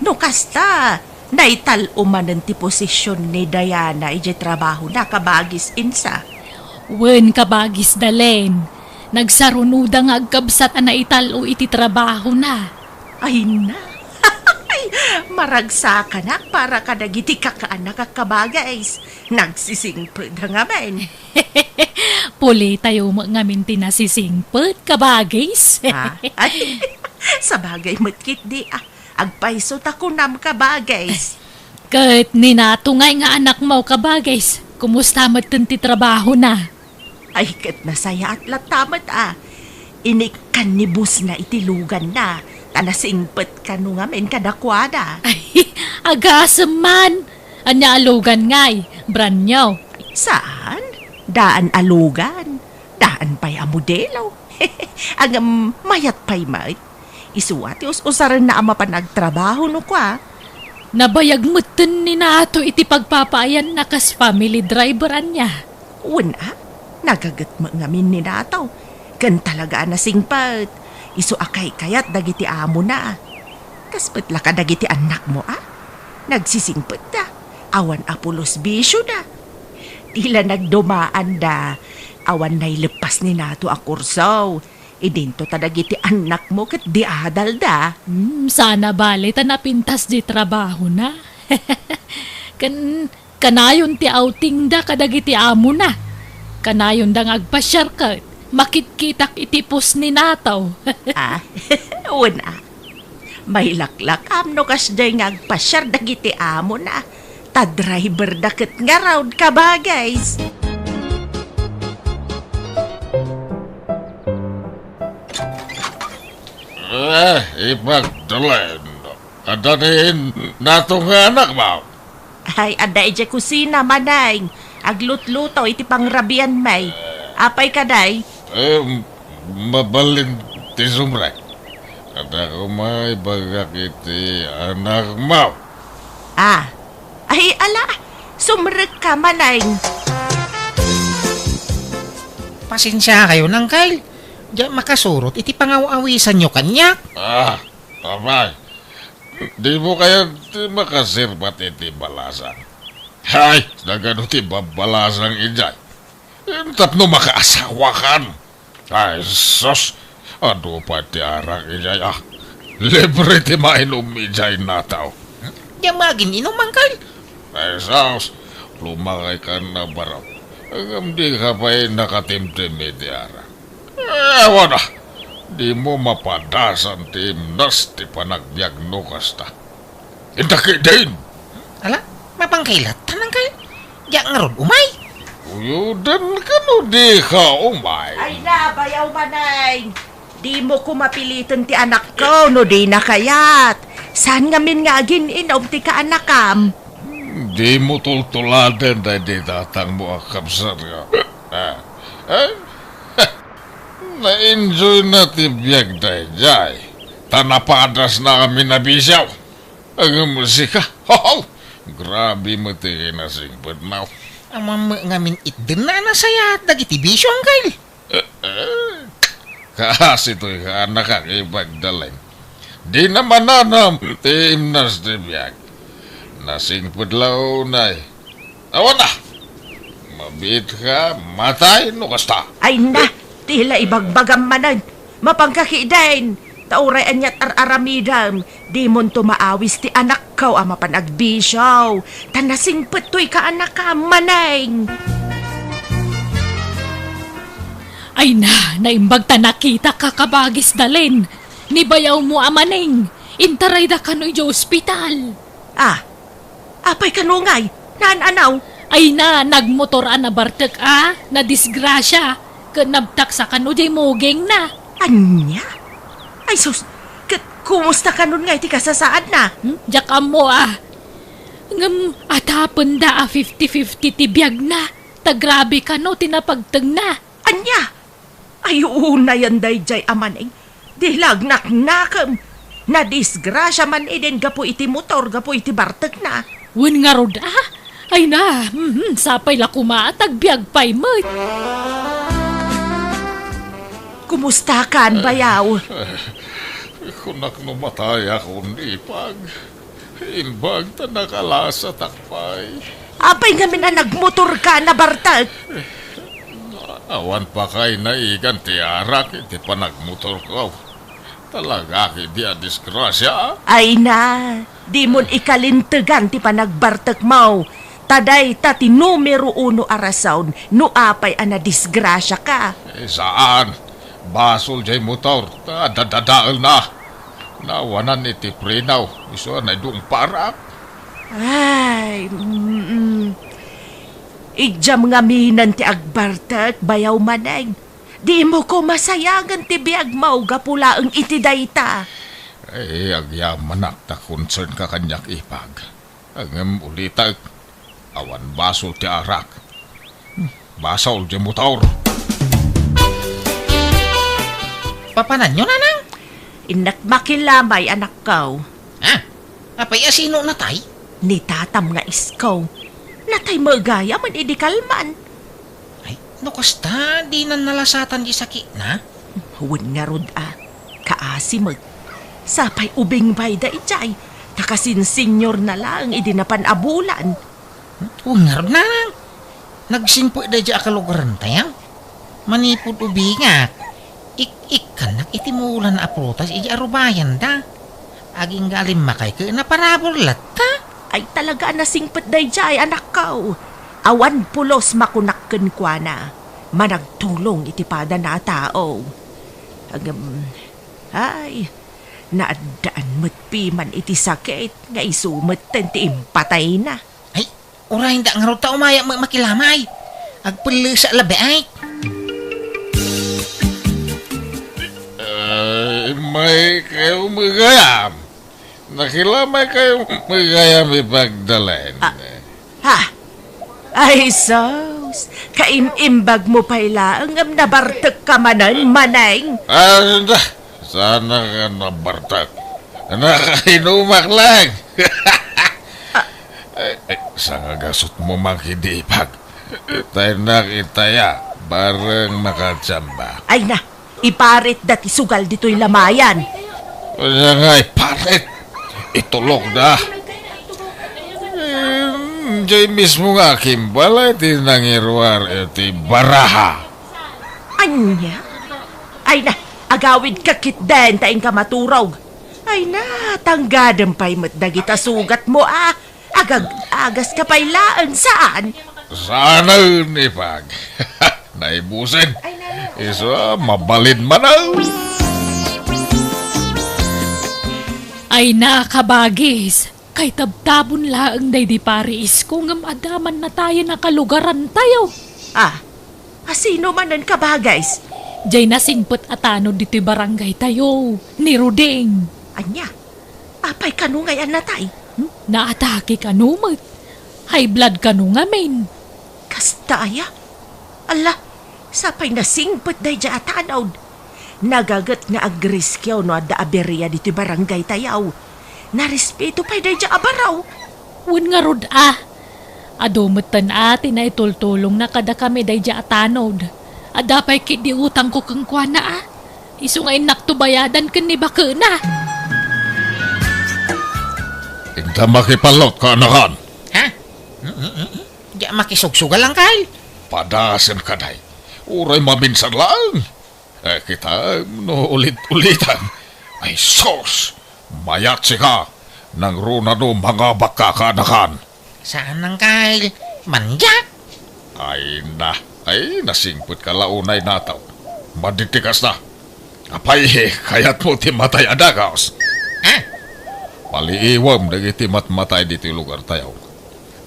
No kasta, naital-o manen ti posisyon ni Diana idiay trabahona, kabagis Insa. Wen, kabagis Dalen. Nagsarunoda nga agkabsat a naital-o iti trabahona. Ay na. Maragsakanak para kadagiti kakaannak a kabagis. Nagsisingpet da ngamin. Pulitayo met ngamin ti nasisingpet, kabagis. Ah, ay, sabagay met ketdi, ah. Agpayso ta kunam, kabagis. Ket ni Nato ngay nga anakmo, kabagis. Kumusta metten ti trabahona? Ay, ket nasayaat latta met, ah. Inikkan ni bossna iti luganna, ta nasingpet kano ngamin kadakuada. Ay, agasem man. Ania a lugan ngay? Brand new? Saan? Daan a lugan. Daan pay a modelo. Ngem mayat pay met. Isu a ti us-usarenna a mapan agtrabaho no kua. Nabayag metten ni Nato iti pagpapaayanna kas family driver ania. Wen a, nagaget met ngamin ni Nato. Ken talaga a nasingpet. Isu a kaykayat dagiti amona. Kas met la kadagiti annakmo a, nagsisingpetda. Awan a pulos bisioda. Ti la nagdumaanda, awan naileppas ni Nato a kurso. Idinto ta dagiti annakmo ket di adalda. Hmm, sana bale ta napintas di trabahona. Ken kanayon ti outingda kadagiti amona. Kanayonda nga agpasiar ket makitkitak iti post ni Nato. Ah, wen a. Mailaklakam no kasdiay nga agpasiar dagiti amona, ta driverda ket ngarud, kabagis. Eh, Ipagdalen, adda ni Nato nga anakmo? Ay, adda idiay kusina, Maneng. Aglutluto iti pangrabianmi. Apay kadi? Eh, mabalin ti sumrek. Adda koma ibagak iti anakmo. Ah. Ay, ala, sumrekka, Maneng. Pasensiakayon, Uncle. Diak makasurot iti pangaw-awisanyo kaniak. Ah, apay. Dimo kayat ti makasirbat iti balasang? Ay, nagano ti babbalasang idiay? Tapno makaasawakan. Ay, sus! Adu pay ti arak idiay, ah. Libre ti mainum idiay nataw. Diak agin-inum, Angkel. Ay, sus! Lumakaykan a barok. Ngem dika pay nakatimtim iti arak. Eh, awan a. Dimo mapadasan ti imnas ti panagbiag no kasta. Inta ketdin. Ala, mapangkay latta, Angkel. Diak ngarud umay. Uyoden kano dika umay. Ay na, bayaw, Maneng. Dimo ko mapiliten ti anakko no dina kayat. Saan ngamin nga agin-inum ti kaanakam? Hmm, dimo tultuladen daydi tatangmo a kabsat nga. Ah, eh? Na-enjoyna ti biag daydiay. Ta napadasna amin a bisio. Ngem sika, haw! Grabe met ti kinasingpetmo. Ammom met ngamin itdenna a nasayaat dagiti bisio, Angkel. Eh, eh. Kaasi toy kaanakak, Ipag Dalen. Dina mananam ti imnas ti biag. Nasingpet la unay. Awan a! Mabiitka, matay no kasta. Ay na, ti la ibagbagam manen. Mapangka ketdin. Ta uray ania't ar-aramidem, dimonto maawis ti anakko a mapan agbisio. Ta nasingpet toy kaanakam, Maneng. Ay na, naimbag ta nakitak a kabagis, Dalen. Ni bayawmo a Maneng, intarayda kano idiay ospital. Ah, apay kano ngay? Naan-anaw? Ay na, nagmotor a nabartek a nadisgrasia ket nabtaksa kano diay mugingna. Ania? Ay sus, ket kumusta kanon ngay ti kasasaadna? Hmm? Diak ammo a. Ngem atapenda a fifty fifty ti biagna, ta grabe kano ti napagtengna. Ania? Ay, unayen daydiay a Maneng. Di la agnaknakem. Nadisgrasia man idin gapu iti motor, gapu iti bartekna. Wen ngarud a? Ay na, mhm, sapay la koma ta agbiag pay met. Kumustakan, bayaw? Eh, kunak no matayakon, Ipag. Imbag ta nakalasatak pay. Apay ngamin a nagmotorka a nabartek? Awan pa kay naigan ti arak iti panagmotorko. Talaga ketdi a disgrasia. Ay na, dimon ikalintegan ti panagbartekmo. Ta dayta ti numero uno a rason no apay a nadisgrasiaka. Eh, saan. Basol jay motor, ta dadadaelna. Naawanan iti preno, isu a naidungparak. Ay, mm. Idiam ngaminen ti agbartek, bayaw Maneng. Dimo koma sayangen ti biagmo gapu laeng iti dayta. Ay, agyamanak ta concernka kaniak, Ipag. Ngem ulitek, awan basol ti arak. Hmm, basol ti motor. Papananyo, Nanang? Innak makilamay, anakko. Ah, apay a sino natay? Ni tatam nga isko. Natay met gayam idi kalman. Ay, no kasta, dinan nalasatan di sakitna? Wen ngarud a, kaasi met. Sapay ubing pay daydiay, ta kasin senior na laeng idi napan a bulan. Wen ngarud, Nanang. Nagsingpet daydiay a kalugarentayo. Manipud ubingak, ik-ikkannak iti mulan a prutas idi arubayanda. Agingga a limmakay ket naparabur latta. Ay, talaga a nasingpet daydiay, anakko. Awan pulos makunak kenkuana. Managtulong iti padana a tao. Ngem, ay, naaddaan met piman iti sakit nga isu metten ti impatayna. Ay, urayenda ngarud ta umayak met makilamay. Agpellesa labi ay. Ay, may kayo met gayam. Nakilamay kayo met gayam, Ipag Dalen. Ah, ha? Ay, sus. Kaim-imbag mo pay laeng ngem nabartek ka manen, Maneng. Ah, da. Saan ka nabartek? Nakainumak lang. Eh, eh, sangagasut mo man kidi, Ipag. Tay nakitaya, bareng makachamba. Ay na, iparit da ti sugal ditoy lamayan. Kaya nga iparit. Itulok da. Eh, Jay mismo nga akimbal ti nangiruar iti baraha. Ania? Ay na, agawidka ketdin ta inka maturog. Ay na, tanggadem pay met dagita sugatmo a. Agag-agaska pay laeng, saan? Saanen, ipag. Naibusen. Isu a, mabalin man a. Ay na, kabagis. Kay tabtabon laeng daydi pariisko ngem adda man natayen a kalugarantayo. Ah, asino manen, kabagis? Jay nasingpet a tanod ditoy barangaytayo, ni Ruding. Ania? Apay kano ngay a natay? Hmm? Naatake kano met. High blood kano ngamin. Kasta aya? Ala, sapay nasingpet daydiay a tanod. Nagaget nga agriskiaw no adda aberia ditoy barangaytayo. Narespeto pay daydiay a baro. Wen ngarud a. Adu metten a ti naitultulongna kadakami daydiay a tanod. Adda pay ketdi utangko kenkuana a. Isu nga innakto bayadan ken ni bakena. Inta makipallot, kaanakan. Ha? Diak makisugsugal, Angkel. Padasen, kaday. Uray maminsan laeng. Eh, kitaem no ulit-ulitan. Ay, sus! Mayat sika! Nangruna no mangabakka, kaanakan. Saan, Angkel. Mandiak? Ay na. Ay, nasingpetka la unay, nataw. Madi ti kasta. Apay, kayatmo ti matay a dagus? Ha? Paliiwem dagiti matmatay ditoy lugartayo.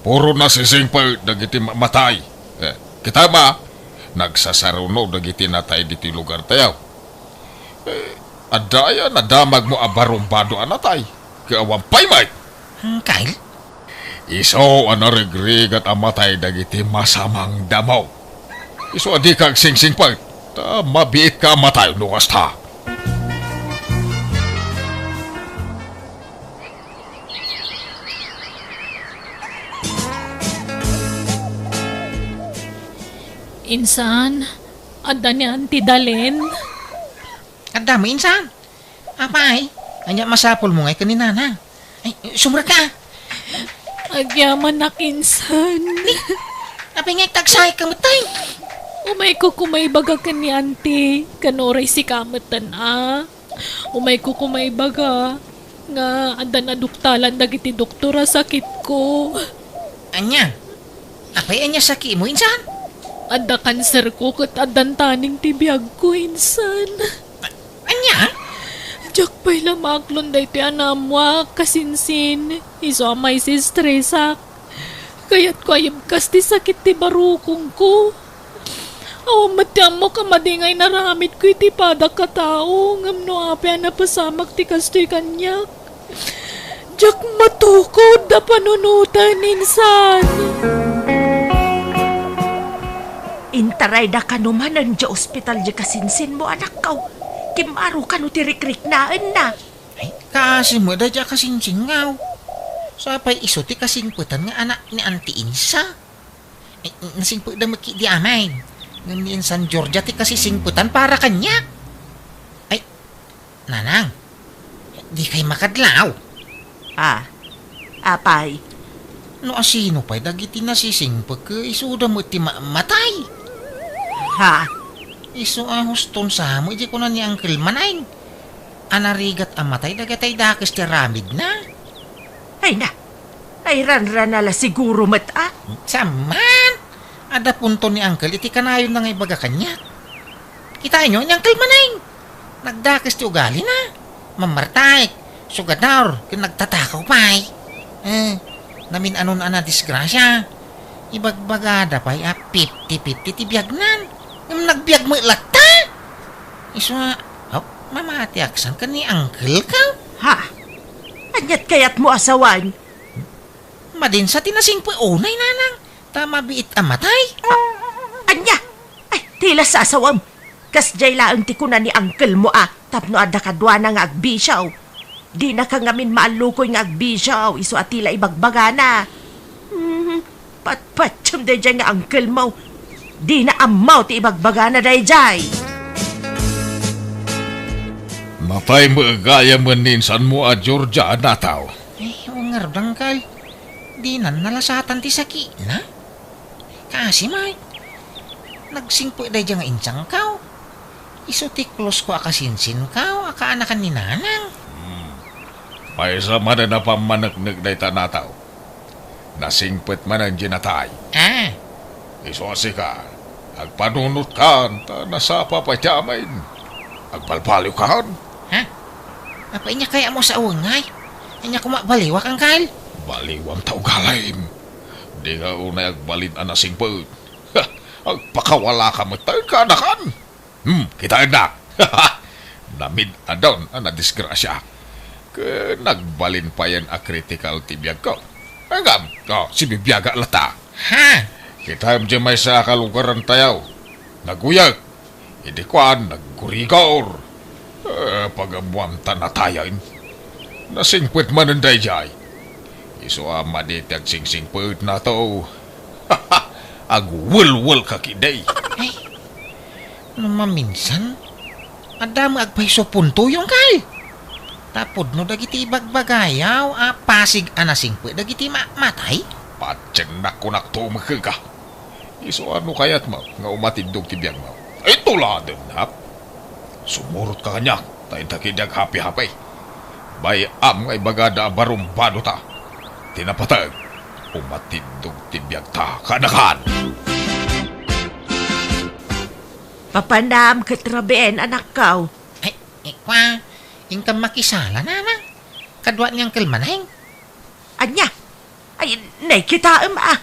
Puro nasisingpet dagiti ma-, matay. Eh, kitaem a, nagsasaruno dagiti natay ditoy lugartayo. Eh, adda aya nadamagmo a barumbado a natay? Ket awan pay met. Angkel? Isu a narigrigat a matay dagiti masamang damo. Isu a dika agsingsingpet, ta mabiitka a matay no kasta. Insan, adda ni Auntie Dalen? Adda met, insan. Apay, ania masapulmo ngay ken ni Nanang? Ay, sumrekka. Agyamanak, insan. Apay nga agtagsayka met, tay? Umayko koma ibaga ken ni Auntie, ken uray sika metten a. Umayko koma ibaga nga addan aduktalan dagiti doktor a sakitko. Ania? Apay ania sakitmo, insan? Adda kanserko ket addan taning ti biagko, insan. A-, ania? Diak pay la maaklon daytoy a naammoak, kasinsin. Isu a maisistresak. Kayatko a ibkas ti sakit ti barukongko. Awan met ti ammok a madi nga inaramidko iti padak a tao, ngem no apay a napasamak ti kastoy kaniak, diak matukod a panunoten, insan. Intarayda kano manen idiay ospital diay kasinsinmo, anakko. Kim-aro kano ti rikriknaenna. Ay, kaasi met daydiay a kasinsinko. Sapay isu ti kasingpetan nga anak ni Auntie Insa. Ay, nasingpetda met ketdi amin. Ngem ni Insan Georgia ti kasisingpetan para kaniak. Ay, Nanang, dikay makadlaw. Ah, apay? No asino pay dagiti nasisingpet, ket isuda met ti ma-, matay. Ha? Isu a huston sa met, di kuna ni Uncle Manay. A narigat a matay dagiti dakes ti aramidna. Ay na, ay ranrana la siguro met a. Saan man? Adda punto ni Uncle iti kanayonna nga ibaga kaniak. Kitaenyo ni Uncle Manay. Nagdakes ti ugalina. Mamartaek, sugador, ken nagtatakaw pay. Eh, namin-anon a nadisgrasia. Ibagbagada pay a fifty fifty ti biagnan. Ngem nagbiag met latta. Isu a, oh, mamatiak san ken ni Uncle ka? Ha? Aniat kayatmo a sawen? Madinsa ti nasingpet unay, Nanang, ta mabiit a matay. Ania? Ay, ti la sasawem. Kasdiay laeng ti kuna ni uncle mo a tapno adda kaduana nga agbisio. Dinaka ngamin maallukoy nga agbisio, isu a ti la ibagbagana. Hmm, patpatiem daydiay nga uncle mo. Dina ammo ti ibagbagana daydiay. Natay met gayam ni insan mo a Georgia a nataw. Ay, o ngarud, Uncle. Dinan nalasatan ti sakitna. Kasi met, nagsingpet daydiay nga insangkaw. Isu ti klosko a kasinsinkaw a kaanakan ni Nanang. Hmm. Maysa manen a pammaneknek dayta, Nataw. Nasingpet manen diay natay. Ah. Isu a sika, agpanunotkan, ta nasapa pay ti amin. Agbalbaliwkan. Ha? Apay, ania kayatmo a sawen, ngay? Ania koma baliwak, Angkel? Baliwam ta ugalim. Dika unay agbalin a nasingpet. Ha, agpakawalaka met ta kaanakan. Hmm, kitaennak. Namid-adun a nadisgrasiaak. Ket nagbalin payen a kritikal ti biagko. Ngem, oh, sibibiagak latta. Ha? Kitaem diay maysa a kalugarantayo. Naguyek. Idi kuan, naggurigor. Eh, pagammuam ta natayen. Nasingpet manen daydiay. Isu a madi ti agsingsingpet, Nataw. Agwelwelka ketdi. Ay, no maminsan, adda met agpayso puntoyo, Angkel. Ta pudno dagiti ibagbagayo a pasig a nasingpet dagiti ma-, matay. Patiennak, kunak, tumekka. Isu a no kayatmo nga umatiddog ti biagmo. Ay, tuladennak. Sumurotka kaniak, ta inta ketdi aghapihapi. Bay-am nga ibagada a barumbadota. Ti napateg, umatiddog ti biagta kaanakan. Papanam ket rabien, anakko. Ay, ikwa, inkam makisala, Nanang. Kadua ni Angkel Maneng. Ania? Ay, nay, kitaem a.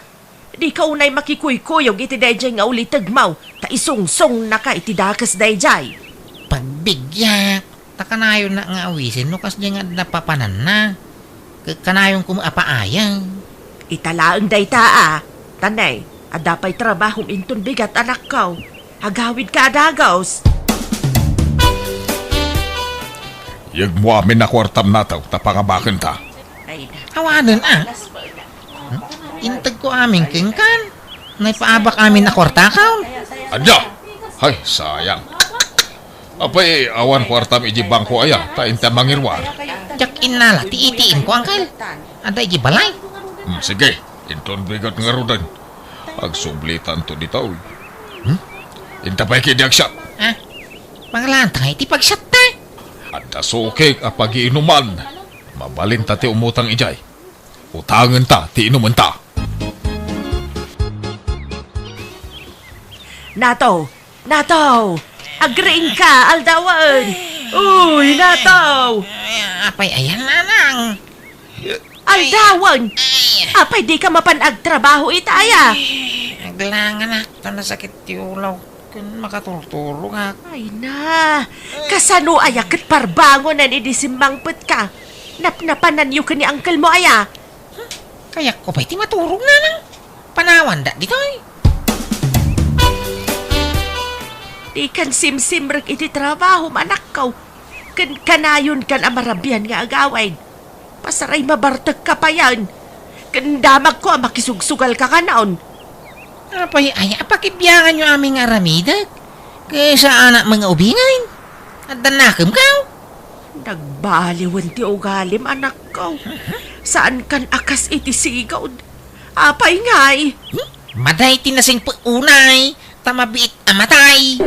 Dika unay makikuykuyog iti daydiay nga ulitegmo, ta isungsungnaka iti dakes daydiay. Pagbiggak, ta kanayonna nga awisen no kasdiay nga adda papananna. Ket kanayonko met a paayen. Ita laeng dayta a. Ta nay, adda pay trabahom inton bigat, anakko. Agawidka a dagus. Yegmo amin a kuartam, Nataw, ta pangabakenta. Ay, na. Awanen a. Integko amin kenkan. Naipaabak amin a kuartakon. Ania? Ay, sayang. Apay, awan kuartam iti bangko aya, ta inta mangiruar. Diak innala ti ATM ko, Angkel. Adda iti balay. Hmm, sige, inton bigat ngaruden. Agsublitanto ditoy. Hmm? Inta pay ketdi agsiat. Ah, panglantang iti pagsiatta. Adda sukik a pagiinuman. Mabalinta ti umutang idiay. Utangenta ti inumenta. Nataw! Nataw! Agriingka, aldawen! Uy, Nataw! Ay, apay aya, Nanang? Aldawen! Ay. Apay dika mapan agtrabaho ita aya? Ay, aglanganak, ta nasakit ti ulo. Ken makaturturogak. Ay na, kasano aya ket parbangonen idi simmangpetka? Napnapananyo ken ni angkelmo aya? Hmm, kayatko pay ti maturog, Nanang. Panawandak ditoy. Dikan simsimrek iti trabahom, anakko. Ken kanayonkan a marabian nga agawid. Pasaray mabartekka payen. Ken damagko a makisugsugalka kanon. Apay aya a pakibianganyo amin nga aramidek? Ket saanak met nga ubingen. Adda nakemkaw? Nagbaliwen ti ugalim, anakko. Saankan a kas iti sigud. Apay ngay? Hmm? Maday ti nasingpet unay, ta mabiit a matay.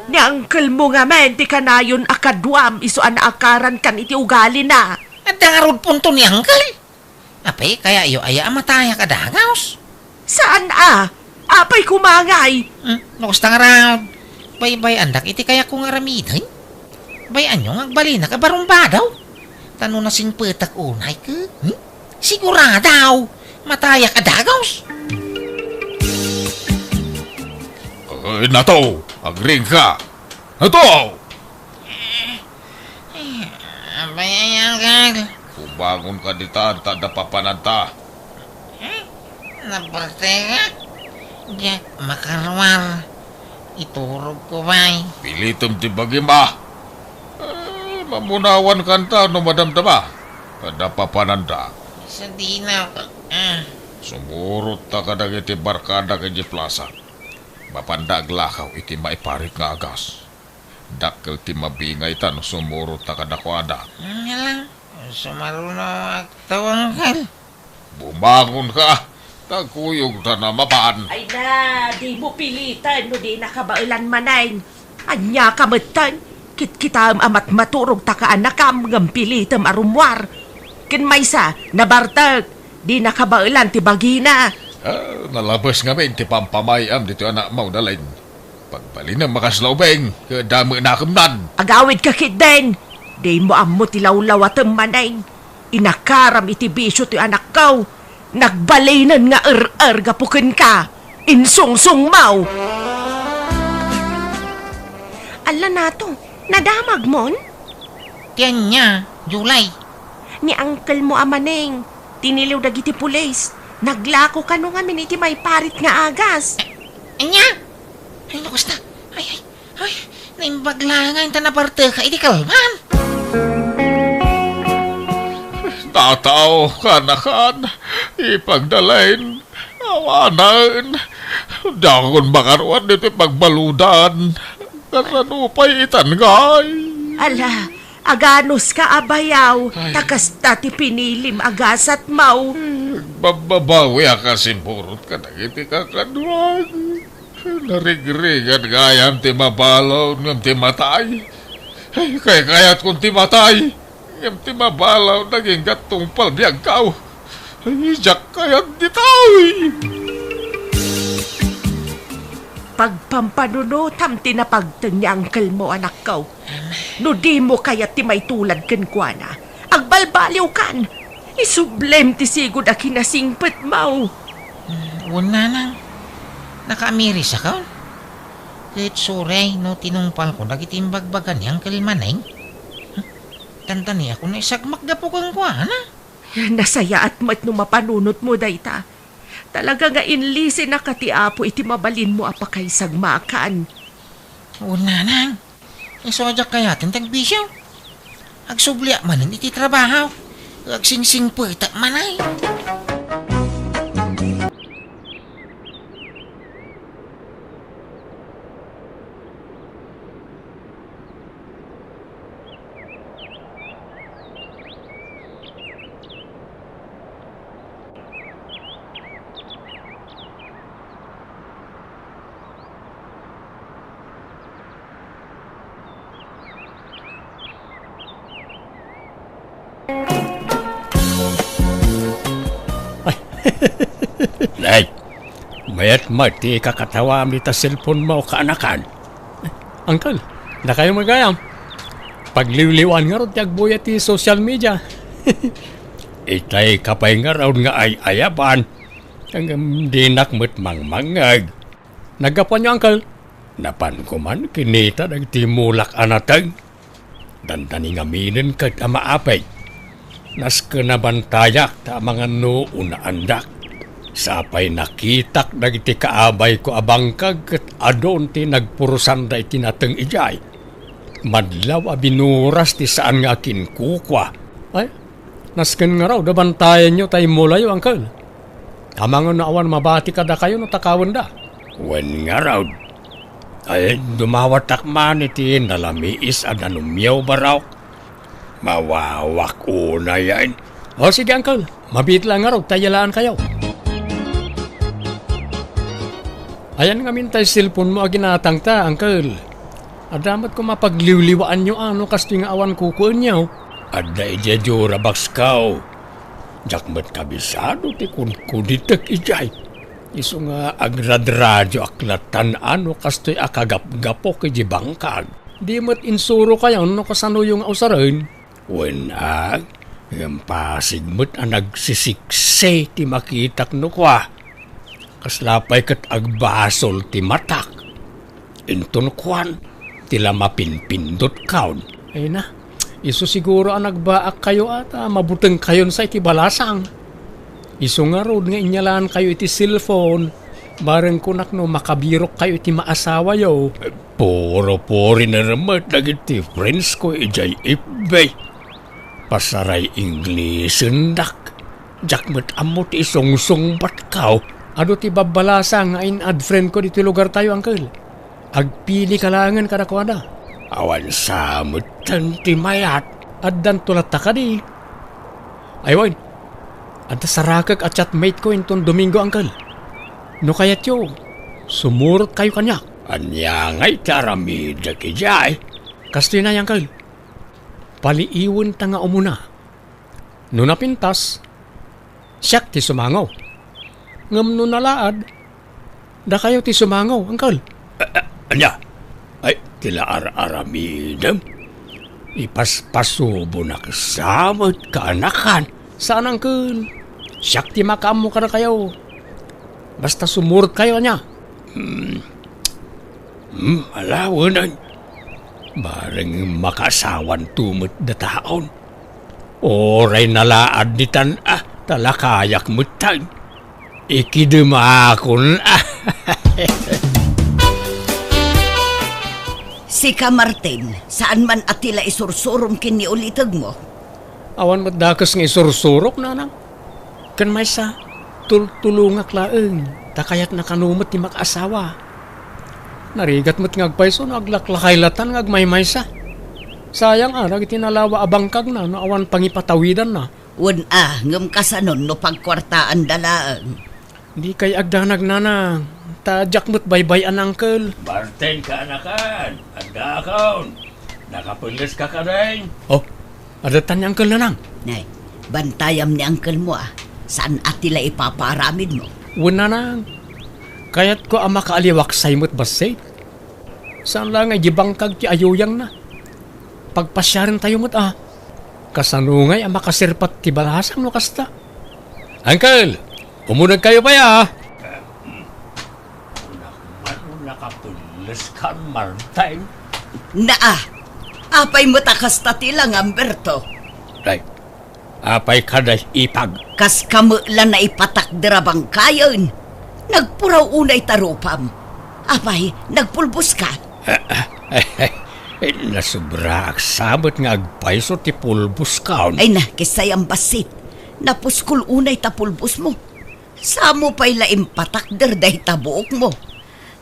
Ni angkelmo ngamin ti kanayon a kaduam isu a naakarankan iti ugalina. Adda ngarud punto ni angkel? Apay, kayatyo aya a matayak a dagaus? Saan a? Apay koma ngay? Hmm, no kasta ngarud, baybay-andak iti kayatko nga aramiden. Bay-anyo nga agbalinak a barumbado? Ta no nasingpetak unay ket, hmm? Sigurado, matayak a dagaus. Ay, Nato, agriingka. Nato! Apay aya, angkel? Bumangonka ditan ta adda papananta. Eh, nabartekak? Diak makaruar. Iturogko pay. Pilitem ti bagim a. Eh, mamunawankanta no madamdama. Adda papananta. Sadino, ah. Sumurotta kadagiti barkadak idiay plasa. Mapanda aglakaw iti maiparit nga agas. Dakkel ti mabingayta no sumurotta kadakuada. Nga lang, sumaruno agtawangkal. Bumangonka, ta kuyogtan a mapan. Ay na, dimo piliten no di nakabaelan, Maneng. Ania ka metten? Kitkitaem a matmaturog ta kaanakam ngem pilitem a rummuar. Ken maysa, nabartek, di nakabaelan ti bagina. Ah, nalabes ngamin ti pampamay-am ditoy anakmo, Daleng. Pagbalinem a kasla ubing, ket dame nakemnan. Agawidka ketdin. Dimo ammo ti lawlawatem, Maneng. Inakaram iti bisio ti anakko. Nagbalinen nga er-er gapu kenka. Insungsongmo. Alla nato, nadamagmon? Ti ania, Julie? Ni uncle mo a Maneng, tiniliw dagiti pulis. Naglako kano ngamin iti maiparit nga agas. Ania? Ay, naku, kasta. Ay, ay, ay, naimbag laeng ta nabarteka iti kalman. Tataw, kaanakan, ipagdalain, awanen. Dakon makaruar ditoy pagbaludan. Kasano pay itan ngay? Ala, aganuska a bayaw, ay, ta kasta ti pinilim a gasatmo. Ay, agbababawiak a simurot kadagiti kakaduak. Narigrigat gayam ti mabalud ngem ti matay. Ay, kaykayatkon ti matay, ngem ti mabalud agingga tungpal biagko. Ay, diak kayat ditoy. Pagpampanunotam ti napagteng ni uncle mo, anakko. No dimo kayat ti maitulad kenkuana, agbalbaliwkan. Isublem ti sigud a kinasingpetmo. Mm, wen, nanang. Nakaamirisakon. Ket suray no tinungpalko dagiti imbagbaga ni Uncle Maneng. Dandaniakon a isagmak gapu kenkuana. Nasayaat met no mapanunotmo dayta. Talaga nga inlisinak a ti Apo iti mabalinmo a pakaisagmakan. Wen, nanang. Isu a diak kayaten ti agbisio. Agsubliak manen iti trabaho. Agsingsingpetak manen. Ay. Nay, mayat met ti ikakatawam dita cellphone mo, kaanakan. Uncle, dakayo met gayam. Pagliwliwan ngarud ti agbuya ti social media. Itay ka pay ngarud nga ay-ayaban. Ngem dinak met mangmangngeg. Naggapuanyo, Uncle? Napanko man kinita dagiti mulak a nateng. Dandani ngaminen ket a maapeg. Nasken a bantayak ta amangan no unaandak. Sapay nakitak dagiti kaabayko a bangkag ket adun ti nagpurusanda iti nateng idiay. Madlaw a binuras ti saan nga akinkukua. Ay, nasken ngarud a bantayanyo ta immulayo, Uncle. Amangan no awan mabati kadakayo no takawenda. Wen ngarud. Ay, dumawatak man iti nalamiis a danumyo, barok. Mawawak unayen. O, sige, Uncle. Mabiit la ngarud ta iyalaankayo. Ayan ngamin tay cellphone mo a ginatangta, Uncle. Adda met koma pagliwliwaanyo a no kastoy nga awan kukuenyo. Adda idiay jura box ko. Diak met kabisado ti kunkunitek idiay. Isu nga agradradio ak latan a no kastoy a kagapgapok idiay bangkag. Di met insurokayon no kasanoyo nga usaren. Wen a, ngem pasig met a nagsisiksi ti makitak no kua. Kasla pay ket agbasol ti matak. Inton kuan, ti la mapinpindutkayon. Ay na, isu siguro a nagbaakkayo a ta mabutengkayon sa iti balasang. Isu ngarud nga inyalaankayo iti cellphone, bareng kunak no makabirokkayo iti maasawayo. Puro foreigner met dagiti friends ko idiay F B. Pasaray Inglesen dak. Diak met ammo ti isungsungbatko. Adu ti babbalasang nga in-add friend ko ditoy lugartayo, Uncle. Agpilika laengen kadakuada. Awan sa metten ti mayat. Addanto latta kadi. Ay wen, Adda sarakek a chatmate ko inton Domingo, Uncle. No kayatyo, sumurotkayo kaniak. Ania ngay ti aramidek idiay? Kastoy na, Uncle. Paliiwenta nga umuna. No napintas, siak ti sumango. Ngem no nalaad, dakayo ti sumango, Uncle. A-, a-, ania? Ay, ti la ar-aramidem? Ipaspasubonak sa met, kaanakan. Saan, Uncle. Siak ti makaammo kadakayo. Basta sumurotkayo, ania? Hmm. Hmm, ala, wen. Bareng makaasawanto met dataon. Uray nalaad ditan, a, ta la kayak metten. Ikidemakon, a. Sika, Martin, saan man a ti la isursurom ken ni ulitegmo? Awan met dakes nga isursurok, nanang. Ken maysa, tultulongak laeng, ta kayatna kano met ti makaasawa. Narigat met nga agpayso no aglaklakay latan nga agmaymaysa. Sayang a dagiti nalawa a bangkagna no awan pangipatawidanna. Wen a, ngem kasanon no pagkuartaanda laeng? Dikay agdanag, nanang, ta diak met baybay-an, Uncle. Martin, kaanakan, addaakon. Nakapelleska kadin? Oh, adda tan ni Uncle, nanang. Nay, bantayam ni Uncle mo, a. Saan a ti la ipapaaramidmo? Wen, nanang. Kayatko a makaaliwaksay met bassit. Saan la nga idi bangkag ti ayuyangna. Pagpasiarentayo met, a. Kasano ngay a makasirpat ti balasang no kasta? Uncle, umunegkayo pay, a. Kunak man, nakapelleska, Martin. Naa, apay met a kasta ti langam, Berto? Ay, apay kada ipag? Kaska met la naipatakder a bangkayen. Nagpuraw unay ta rupam. Apay, nagpulboska? Nasobraak sa met nga agpayso ti pulboskon. Ay na, kissayam bassit. Napuskol unay ta pulbosmo. Samo pay la impatakder dayta buokmo.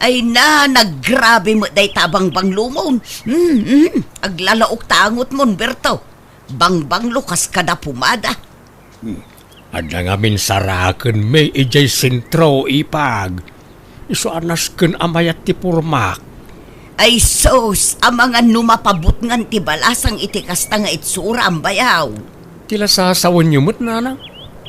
Ay na, naggrabe met dayta a bangbanglomon. Hmm, hmm, aglalaok ta angotmon, Berto. Bangbanglo kas kada pumada. Hmm. Adda ngamin saraken met idiay sentro, ipag. Isu a nasken a mayat ti pormak. Ay sus, amangan no mapabutngan ti balasang iti kasta nga itsuram, bayaw. Ti la sasawenyo met, nanang.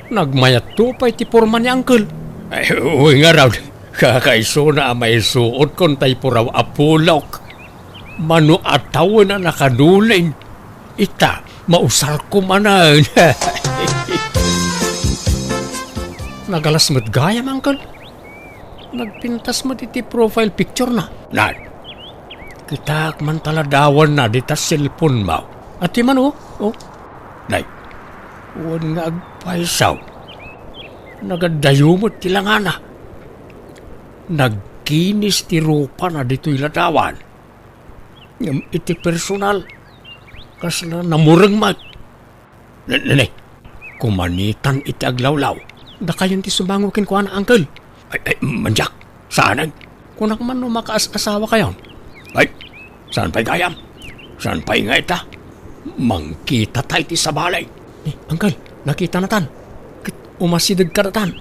Nagmayatto pay ti porma ni Uncle. Ay, wen ngarud, kakaisuna a maisuotkon tay puraw a pulok. Mano a tawen a nakadulin. Ita, mausarko manen. Nagalas met gayam, Uncle. Nagpintas met iti profile picture na. Nan, kitaak man ta ladawanna dita cellphone mo. Ati man, oh, oh. Nay, wen nga agpayso. Nagadayo met ti langana. Nagkinis ti rupana ditoy ladawan. Ngem iti personal, kasla namureng met. Ne, ne, ne. Kumanitan iti aglawlaw. Dakayon ti sumango kenkuana, Uncle. Ay, ay, mandiak. Saanen? Kunak man no makaas-asawakayon. Ay, saan pay gayam? Saan pay nga ita? Mangkitata iti sabali. Eh, Uncle, nakitanatan. Ket umasideg kadatan.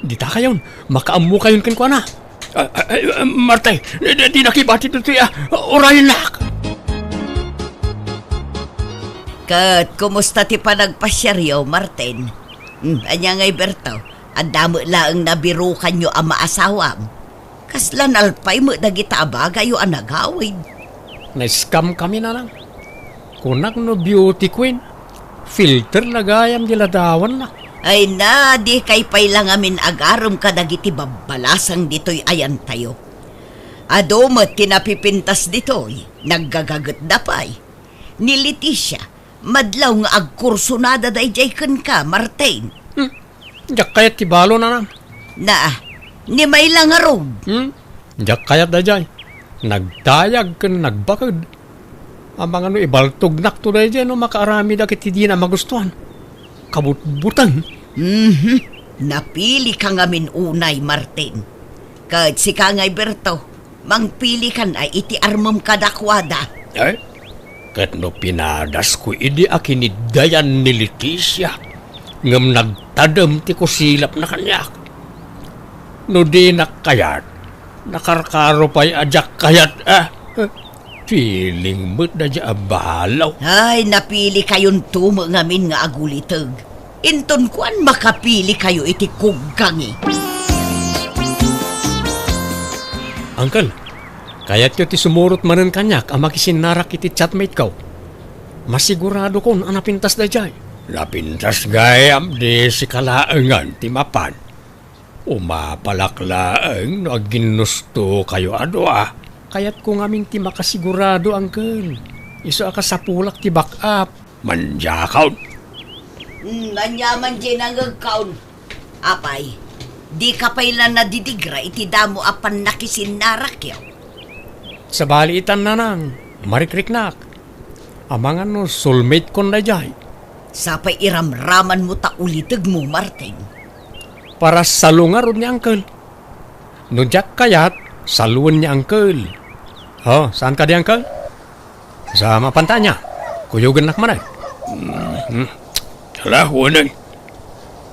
Ditakayon, makaammokayon kenkuana. Ah, ah, ah, Martin, di, di, di nakibati ditoy, a. Urayennak. Ket kumusta ti panagpasiaryo, Martin? Hmm, ania ngay, Berto? Adda met laeng nabirukanyo a maasawam? Kasla nalpay met dagita a bagayyo a nagawid. Na-scam kami, nanang. Kunak no beauty queen, filter la gayam di ladawanna. Ay na, dikay pay la ngamin agarem kadagiti babbalasang ditoy ayantayo. Adu met ti napipintas ditoy, naggagagetda pay. Ni Leticia, madlaw nga agkursunada daydiay kenka, Martin. Hmm. Diak kayat ti balo, nanang. Naa, ni Mayla ngarud. Hmm? Diak kayat daydiay. Nagdayag ken nagbaked. Amangan no ibaltognakto daydiay no makaaramidak iti dina magustuan. Kabutbuteng. Mhm. Napilika ngamin unay, Martin. Ket sika ngay, Berto, mangpilikan a iti armem kadakuada. Ay, ket no pinadasko idi a kiniddayan ni Leticia, ngem nagtadem ti kusilapna kaniak. No dinak kayat, nakarkaro pay a diak kayat, a. Feeling met daydiay a balaw. Ay, napilikayon to met ngamin nga aguliteg. Inton kuan, makapilikayo iti kuggangi. Uncle, kayatyo ti sumurot manen kaniak a makisinnarak iti chatmate ko? Masiguradokon a napintas daydiay. Napintas gayam, di sika laengen ti mapan. Umapalak laeng no aginnustokayo a dua. Kayatko ngamin ti makasigurado, uncle. Isu a kasapulak ti back up. Mandiakaw. Hmm, ania man diay nangngegkaw? Apay, dika pay la nadidigra iti damo a pannakisinnarakkyo? Sabali itan, nanang, marikriknak. Amangan no soulmate kon daydiay. Sapay iramramanmo ta ulitegmo, Martin. Para salo ngarud ni uncle. No diak kayat, saloen ni uncle. Oh, saan kadi, uncle? Sa mapantanya, kuyogennak manen. Mhm. Ala, wen.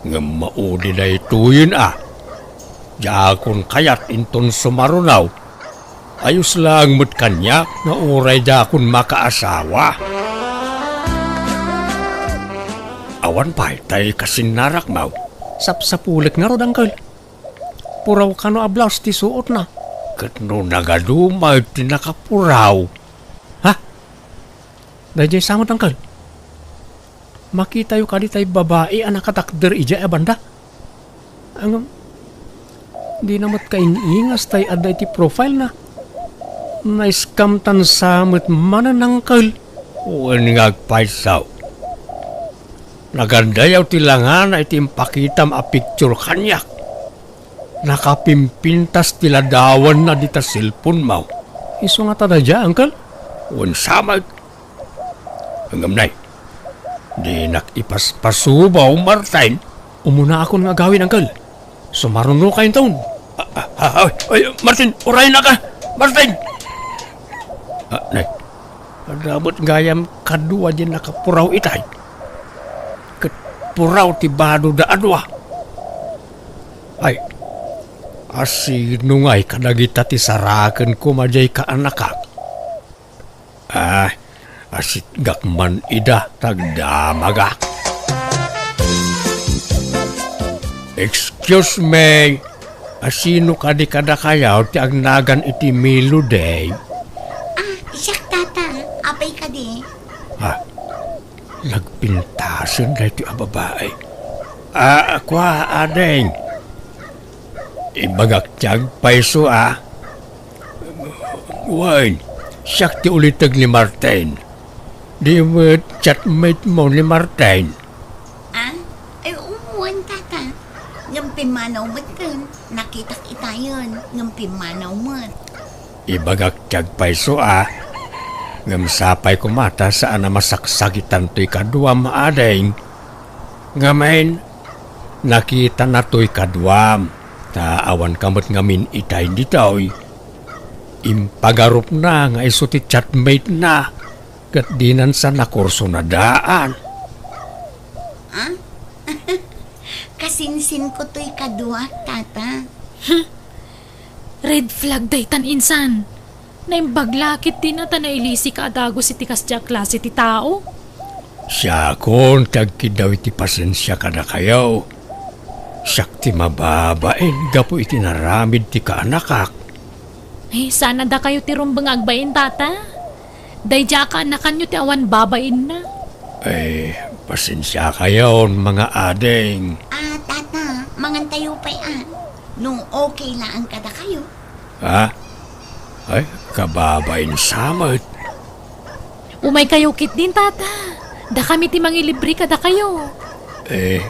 Ngem maudi daytoyen a. Diakon kayat inton sumarunaw. Ayos laeng met kaniak nga uray diakon makaasawa. Awan pay tay kasinnarakmo. Sapsapulek ngarud, uncle. Puraw kano a blouse ti suotna. Ket no nagaduma ti nakapuraw. Ha? Daydiay sa met, uncle. Makitayo kadi tay babai a nakatakder idiay a banda? Ngem, dina met kain-ingas tay adda iti profile na. Na-scam tan sa met manen, uncle. Wen nga agpayso. Nagandayaw ti langana iti impakitam a picture kaniak. Nakapimpintas ti ladawanna dita cellphone-mo. Isu ngata daydiay, uncle? Wen sa met. Ngem nay, dinak ipaspasubaw, Martin. Umunaakon nga agawid, uncle. Sumarunokayo inton. Ah, ah, ah, ay, ay, Martin, urayennaka, Martin! Ah, nay, adda met gayam kadua diay nakapuraw itay. Ket puraw ti badoda a dua. Ay, asino ngay kadagita ti saraken koma diay kaanakak? Ah, asitgak man ida ta agdamagak. Excuse me, asino kadi kadakayo ti agnagan iti Melody? Ah, siak, tata. Apay kadi? Ah, nagpintasen daytoy a babai. Ah, kua, ading. Ibagak ti agpayso a. Wen, siak ti uliteg ni Martin. Di met chatmate mo ni Martin? Ah? Ay, wen, tata. Ngem pimmanaw met ken. Nakitak itayen, ngem pimmanaw met. Ibagak ti agpayso a. Ngem sapay koma ta saan a masaksakitan toy kaduam, ading. Ngamin, nakitana toy kaduam, ta awanka met ngamin itay ditoy. Impagarupna nga isu ti chatmate-na, ket dinan sa nakurso na daan. Ah? Kasinsinko toy kaduak, tata. Red flag daytan, insan. Naimbag la ketdin a ta nailisika a dagus iti kasdiay a klase ti tao. Siakon ti agkiddaw iti pasensia kadakayo. Siak ti mababain gapu iti naramid ti kaanakak. Ay, saan a dakayo ti rumbeng a agbain, tata. Daydiay a kaanakanyo ti awan babainna. Ay, pasensiakayon, mga ading. Ah, tata, mangantayo pay a. No okay laeng kadakayo. Ha? Ay, kababain sa met. Umaykayo ketdin, tata. Dakami ti mangilibre kadakayo. Eh,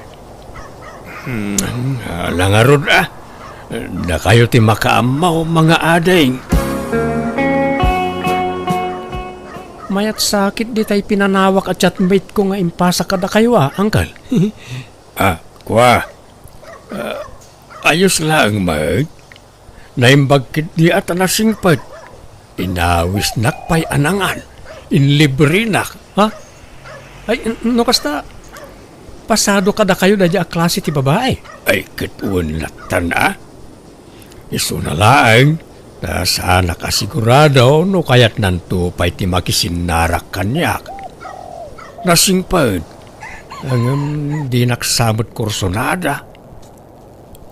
hmm, ala ngarud a. Dakayo ti makaammo, mga ading. Mayat sakit ditay pinanawak a chatmate ko nga impasak kadakayo a, uncle. Ah, kua. Ah, ayos laeng met. Naimbag ketdi a ta nasingpet. Inawisnak pay a nangan. Inlibrenak, ha? Ay, n-, no kasta, Pasado kadakayo daydiay a klase ti babai. Ay, ket wen latta a. Isuna laeng, ta saanak a sigurado no kayatnanto pay ti makisinnarak kaniak. Nasingpet, ngem dinak sa met kursunada.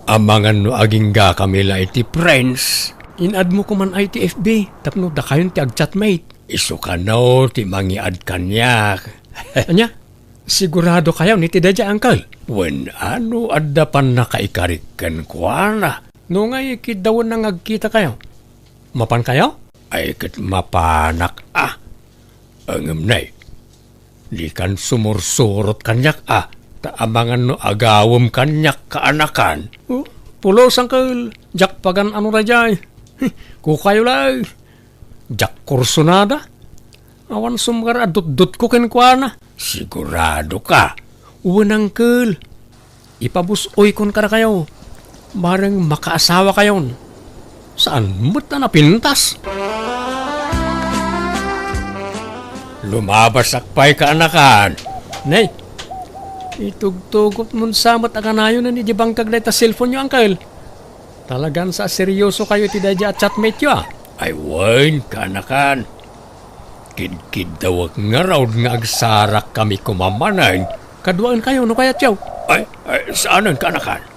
Amangan no aginggakami la iti friends. In-add-mo koman iti F B tapno dakayon ti ag-chatmate. Isu kano ti mangiad kaniak. Ania? Sigurado kayo ni ti daydiay, uncle? Wen, a no adda pannakaikarik kenkuana. No ngay, kiddawenna nga agkitakayo. Mapankayo? Ay, ket mapanak a. Ngem nay, dikan sumursurot kaniak a, ta amangan no agawem kaniak kaanakan. Oh, pulos, uncle. Diak pagan-ano daydiay. Kukayo laeng. Diak kursunada. Awan sumgar a dutdotko kenkuana. Sigurado ka? Wen, uncle. Ipabus-oykon kadakayo. Bareng makaasawakayon. Saan met a napintas? Lumabasak pay kaanakan. Nay, itugtugotmon sa met a kanayon idiay bangkag dayta cellphone-yo, uncle. Talagan sa seryoso kayo iti daydiay a chatmate-yo, a? Ay wen, kaanakan. Kidkiddawek ngarud nga agsarakkami koma manen. Kaduaenkayo no kayatyo. Ay, ay, saanen, kaanakan.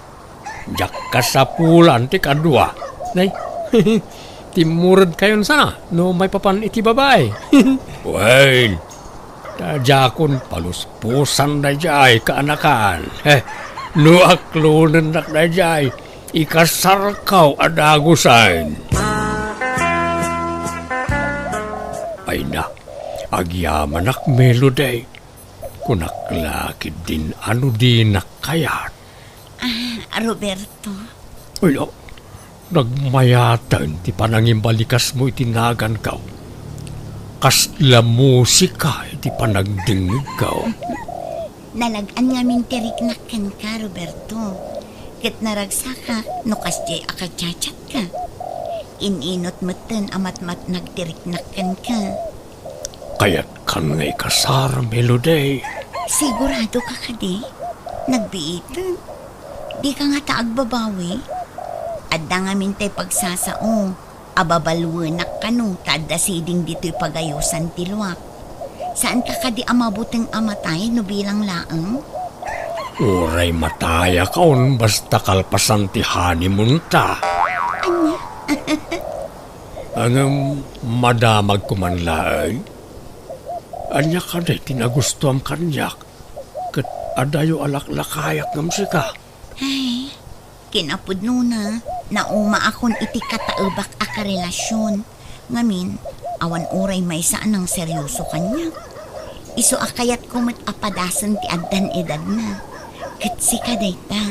Diak kasapulan ti kadua. Nay, timmuredkayon sana no maipapan iti babai. Wen, ta diakon paluspusan daydiay kaanakan. Heh, no aklonennak daydiay, ikasarkaw a dagusen. Ay na, agyamanak, Melody. Kunak la ketdin a no dinak kayat. Ah, Roberto. Ay, ah, nagmayaten ti panangimbalikasmo iti naganko. Kasla musika iti panagdengngegko. Nalag-an ngamin ti riknak kenka, Roberto. Ket naragsakak no kasdiay a kachatchatka. In-inut metten a matmatnag ti riknak kenka. Kayatkan nga ikasar, Melody. Sigurado ka kadi? Nagbiiten. Dika ngata agbabawi? Adda ngamin tay pagsasao a babaluenak kano ta adda siding ditoy pagayosan ti luak. Saanka kadi a mabuteng a matay no bilang laeng? Uray matayakon basta kalpasan ti honeymoon-ta. Ania? Ngem madamagko man laeng. Ania kadi ti nagustuam kaniak? Ket adayo a laklakayak ngem sika. Ay, kinapudnona, naumaakon iti kataebak a karelasion. Ngamin, awan uray maysa a nangseryoso kaniak. Isu a kayatko met a padasen ti addan edadna. Ket sika dayta.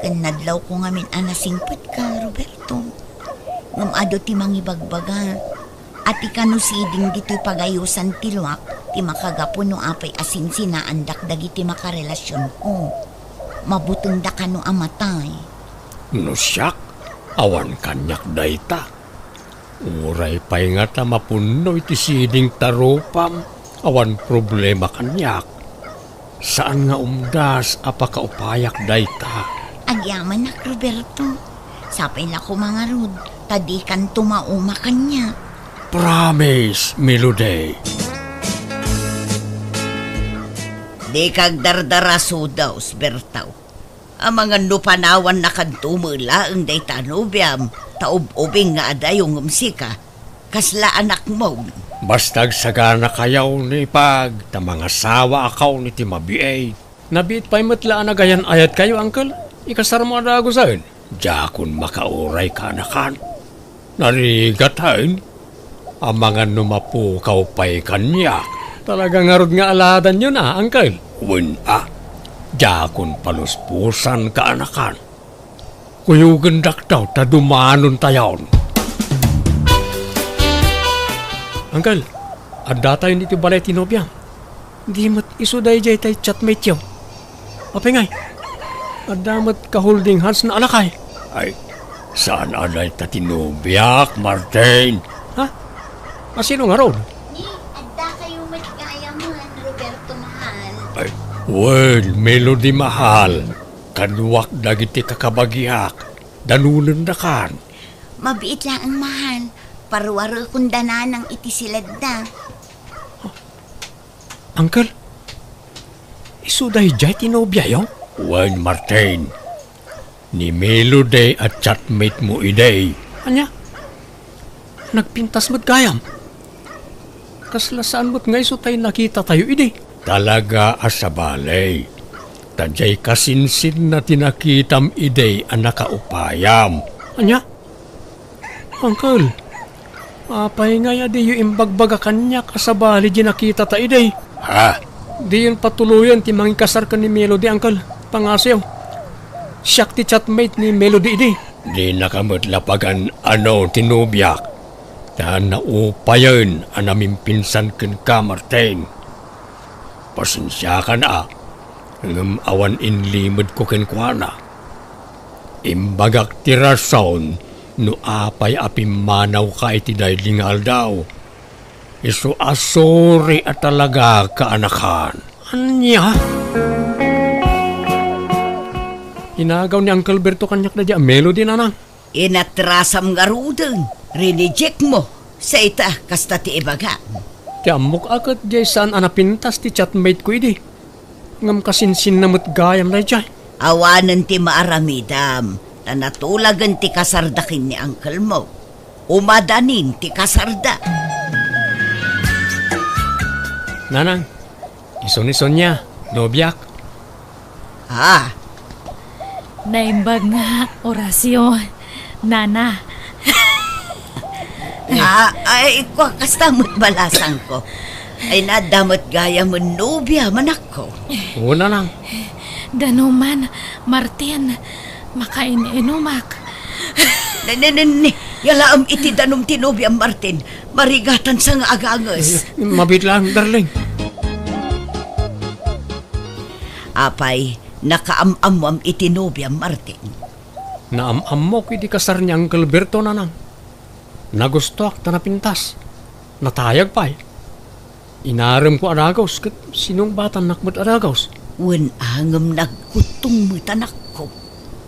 Ken nadlawko ngamin a nasingpetka, Roberto. Ngem adu ti mangibagbaga a ti kano siding ditoy pagayosan ti luak ti makagapu no apay a sinsinaandak dagiti makarelasionko. Mabutengda kano a matay. No siak, awan kaniak dayta. Uray pay ngata mapunno iti siding ta rupam, awan problema kaniak. Saan nga umdas a pakaupayak dayta. Agyamanak, Roberto. Sapay la koma ngarud, ta dikanto mauma kaniak. Promise, Melody. Dika agdardara, Sudaw, Bertaw. Amangan no panawannakanto met laeng dayta a nobiam, ta ub-ubing nga adayo ngem sika, kasla anakmo. Basta agsaganakayo ni Pag, ta mangasawaakayon iti mabiit. Nabiit pay met la a nagayan-ayatkayo, uncle. Ikasarmo a dagusen. Diakon makauray kaanakan. Narigat, hain? Amangan no mapukaw pay kaniak. Talaga ngarud nga aladanyo na, uncle. Wen a, diakon paluspusan kaanakan. Kuyogendak daw ta dumanontayon. Uncle, addatayon iti balay ti nobiam. Di met isu daydiay tay chatmate-yo. Apay ngay? Adda met ka holding hands na alakay. Ay, saan a dayta ti nobiak, Martin? Ha? A, sino ngarud? Ni, adda kayo met gayamen, Roberto mahal. Ay, Wen, Melody mahal, kaduak dagiti kakabagiak, danonendakan. Mabiit laeng, mahal. Paruarekon da nanang iti siledda. Uncle, isu daydiay ti nobiayo? Wen, Martin. Ni Melody a chatmate mo idi. Ania? Nagpintas met gayam? Kasla saan met nga isu tay nakitatayo idi? Talaga a sabali. Ta diay kasinsinna ti nakitam idi a nakaupayam. Ania? Uncle, apay ngay a diyo imbagbaga kaniak a sabali diay nakitata idi? Ha? Diyon patuloyen ti mangikasar ken ni Melody, Uncle. Pangasiw. Siak ti chatmate ni Melody idi. Dinaka met la pagan-ano ti nobiak, ta naupayen a namimpinsan kenka, Martin. Pasensiakan a, ngem awan inlimedko kenkuana. Imbagak ti rason no apay a pimmanawka iti daydi nga aldaw. Isu a suri a talaga kaanakan. Ania? Inagaw ni Uncle Berto kaniak daydiay a Melody, nanang. Inatrasam ngaruden, rineject mo. Sa ita, kasta ti ibagam. Ti ammok a ket diay saan a napintas ti chatmate ko idi. Ngem kasinsinna met gayam daydiay. Awanen ti maaramidam, ta natulagen ti kasarda ken ni uncle mo. Umadanin ti kasarda. Nanang, isu ni Sonia, nobiak. Ah. Naimbag nga, Horacio, nana. Ah, ay, kua, kasta met balasangko. Ay, nadda met gayam nobia, manakko. Oo, nanang. Danuman, Martin, makain-inumak. Ne, ne, ne, ne. Yalaem iti danum ti nobiam, Martin. Marigatan sa nga aganges. Eh, mabiit lang, darling. Apay, nakaam-ammoam iti nobiam, Martin? Naam-ammok iti kasar ni Uncle Berto, nanang. Nagustoak ta napintas. Natayag pay. Inaremko a dagus, ket sinungbatannak met a dagus. Wen a, ngem nagkuttong met, anakko.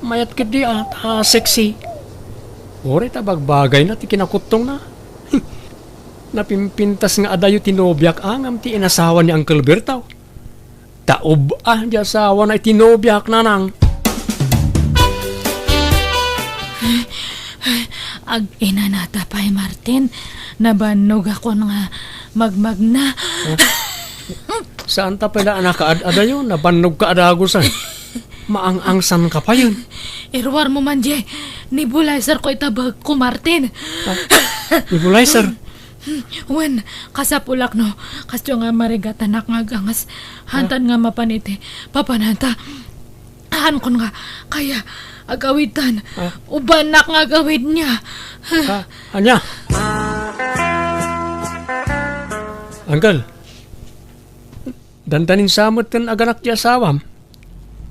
Mayat ketdi a, ta sexy. Uray ta bagbagayna ti kinakuttongna. Napimpintas nga adayo ti nobiak a ngem ti inasawa ni Uncle Berto. Ta ub-a di asawana iti nobiak, nanang. Ag-inanata pay, Martin. Nabannogakon nga magmagna. Huh? Saan ta pay la a nakaad-adayo? Nabannogka a dagusan. Maang-angsanka payen. Iruarmo man diay nebulizer ko ita bagko, Martin. Ah, nebulizer? Wen, kasapulak no kasdiay nga marigatanak nga aganges. Hantad nga mapan iti papananta. Haankon nga kaya agawidtan. Ah. Ubanak nga agawidna. Ah, ania? Uncle, dandanin sa met ken aganak ti asawam.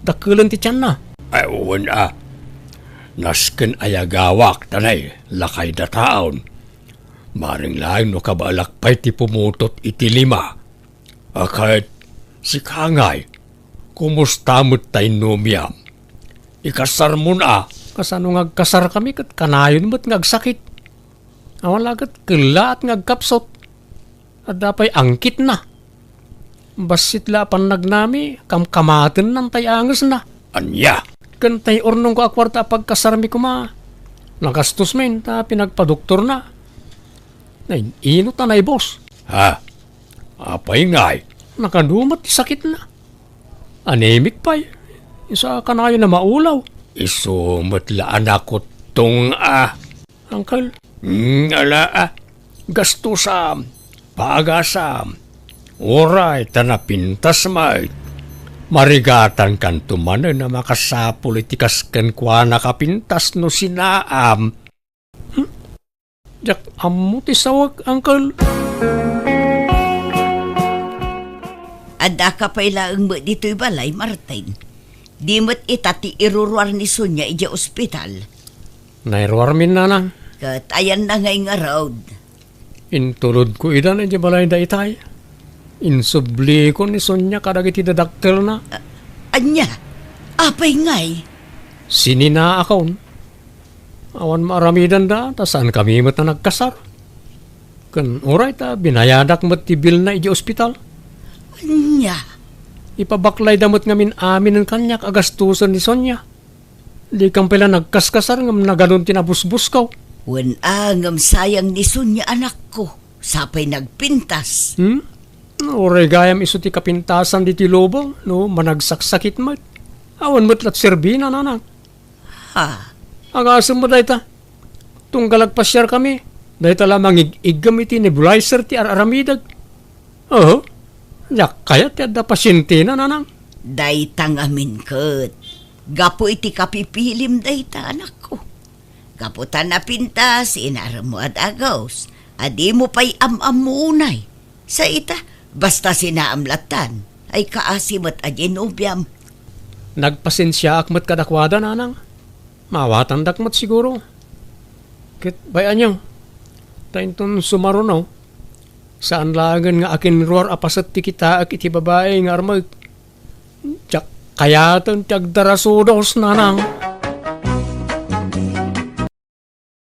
Dakkelen ti tianna. Ay, wen a. Nasken a yagawak, ta nay, lakay dataon. Bareng laeng no kabaelak pay ti pumutot iti lima. A ket, sika ngay, kumusta met tay nobiam? Ikasarmon a? Kasano nga agkasarkami ket kanayon met nga agsakit? Awan la ket kellaat nga agkapsut. Adda pay angkitna. Bassit la a pannagnami, kamkamatennan tay angesna. Ania? Ken tay urnongko a kuarta a pagkasarmi koma, nagastos men ta pinagpadoktorna. Nain-inot a naibus. Ha? Apay ngay? Nakadu met ti sakitna. Anemic pay. Isu a kanayon a maulaw. Isu met la a nakuttong a. Uncle? Hmm, ala, ah. Gastusam, pagasam, uray ta napintas met. Marigatankanto manen a makasapul iti kas kenkuana a pintas no sinaam. Hmm? Diak ammo ti sawek, Uncle. Addaka pay laeng met ditoy balay, Martin. Di met ita ti iruruar ni Sonia idiay ospital. Nairuarmin, nanang. Ket ayanna ngay ngarud? Intulodko idan idiay balayda itay. Insublikon ni Sonia kadagiti dadakkelna. Ania? Apay ngay? Sininaakon. Awan maaramidanda ta saankami met a nagkasar. Ken uray ta binayadak met ti bilna idiay ospital. Ania? Ipabaklayda met ngamin aminen kaniak a gastusen ni Sonia. Dikam pay la nagkaskasar ngem nagadun ti nabusbusko. Wen a, ngem sayang ni Sonia, anakko. Sapay nagpintas. Hmm? Uray gayam isu ti kapintasan ditoy lubong, no, managsaksakit met. Awan met la ti serbina, nanang. Ha? Agasem met dayta. Tunggal agpasiarkami, dayta la mangig-iggem iti nebulizer ti ar-aramidek. Oho. Diak kayat ti adda pasientena, nanang. Dayta ngamin ket gapu iti kapipilim dayta, anakko. Gapu ta napintas, inaremmo a dagus, a dimo pay am-ammo unay. Sa ita, basta sinaam lattan, ay kaasi met a di nobiam. Nagpasensiaak met kadakuada, nanang. Maawatandak met siguro. Ket bay-anyo, ta inton sumaruno, saan laengen nga akinruar a paset ti kitaek iti babai nga armek. Diak kayaten ti agdarasudos, nanang.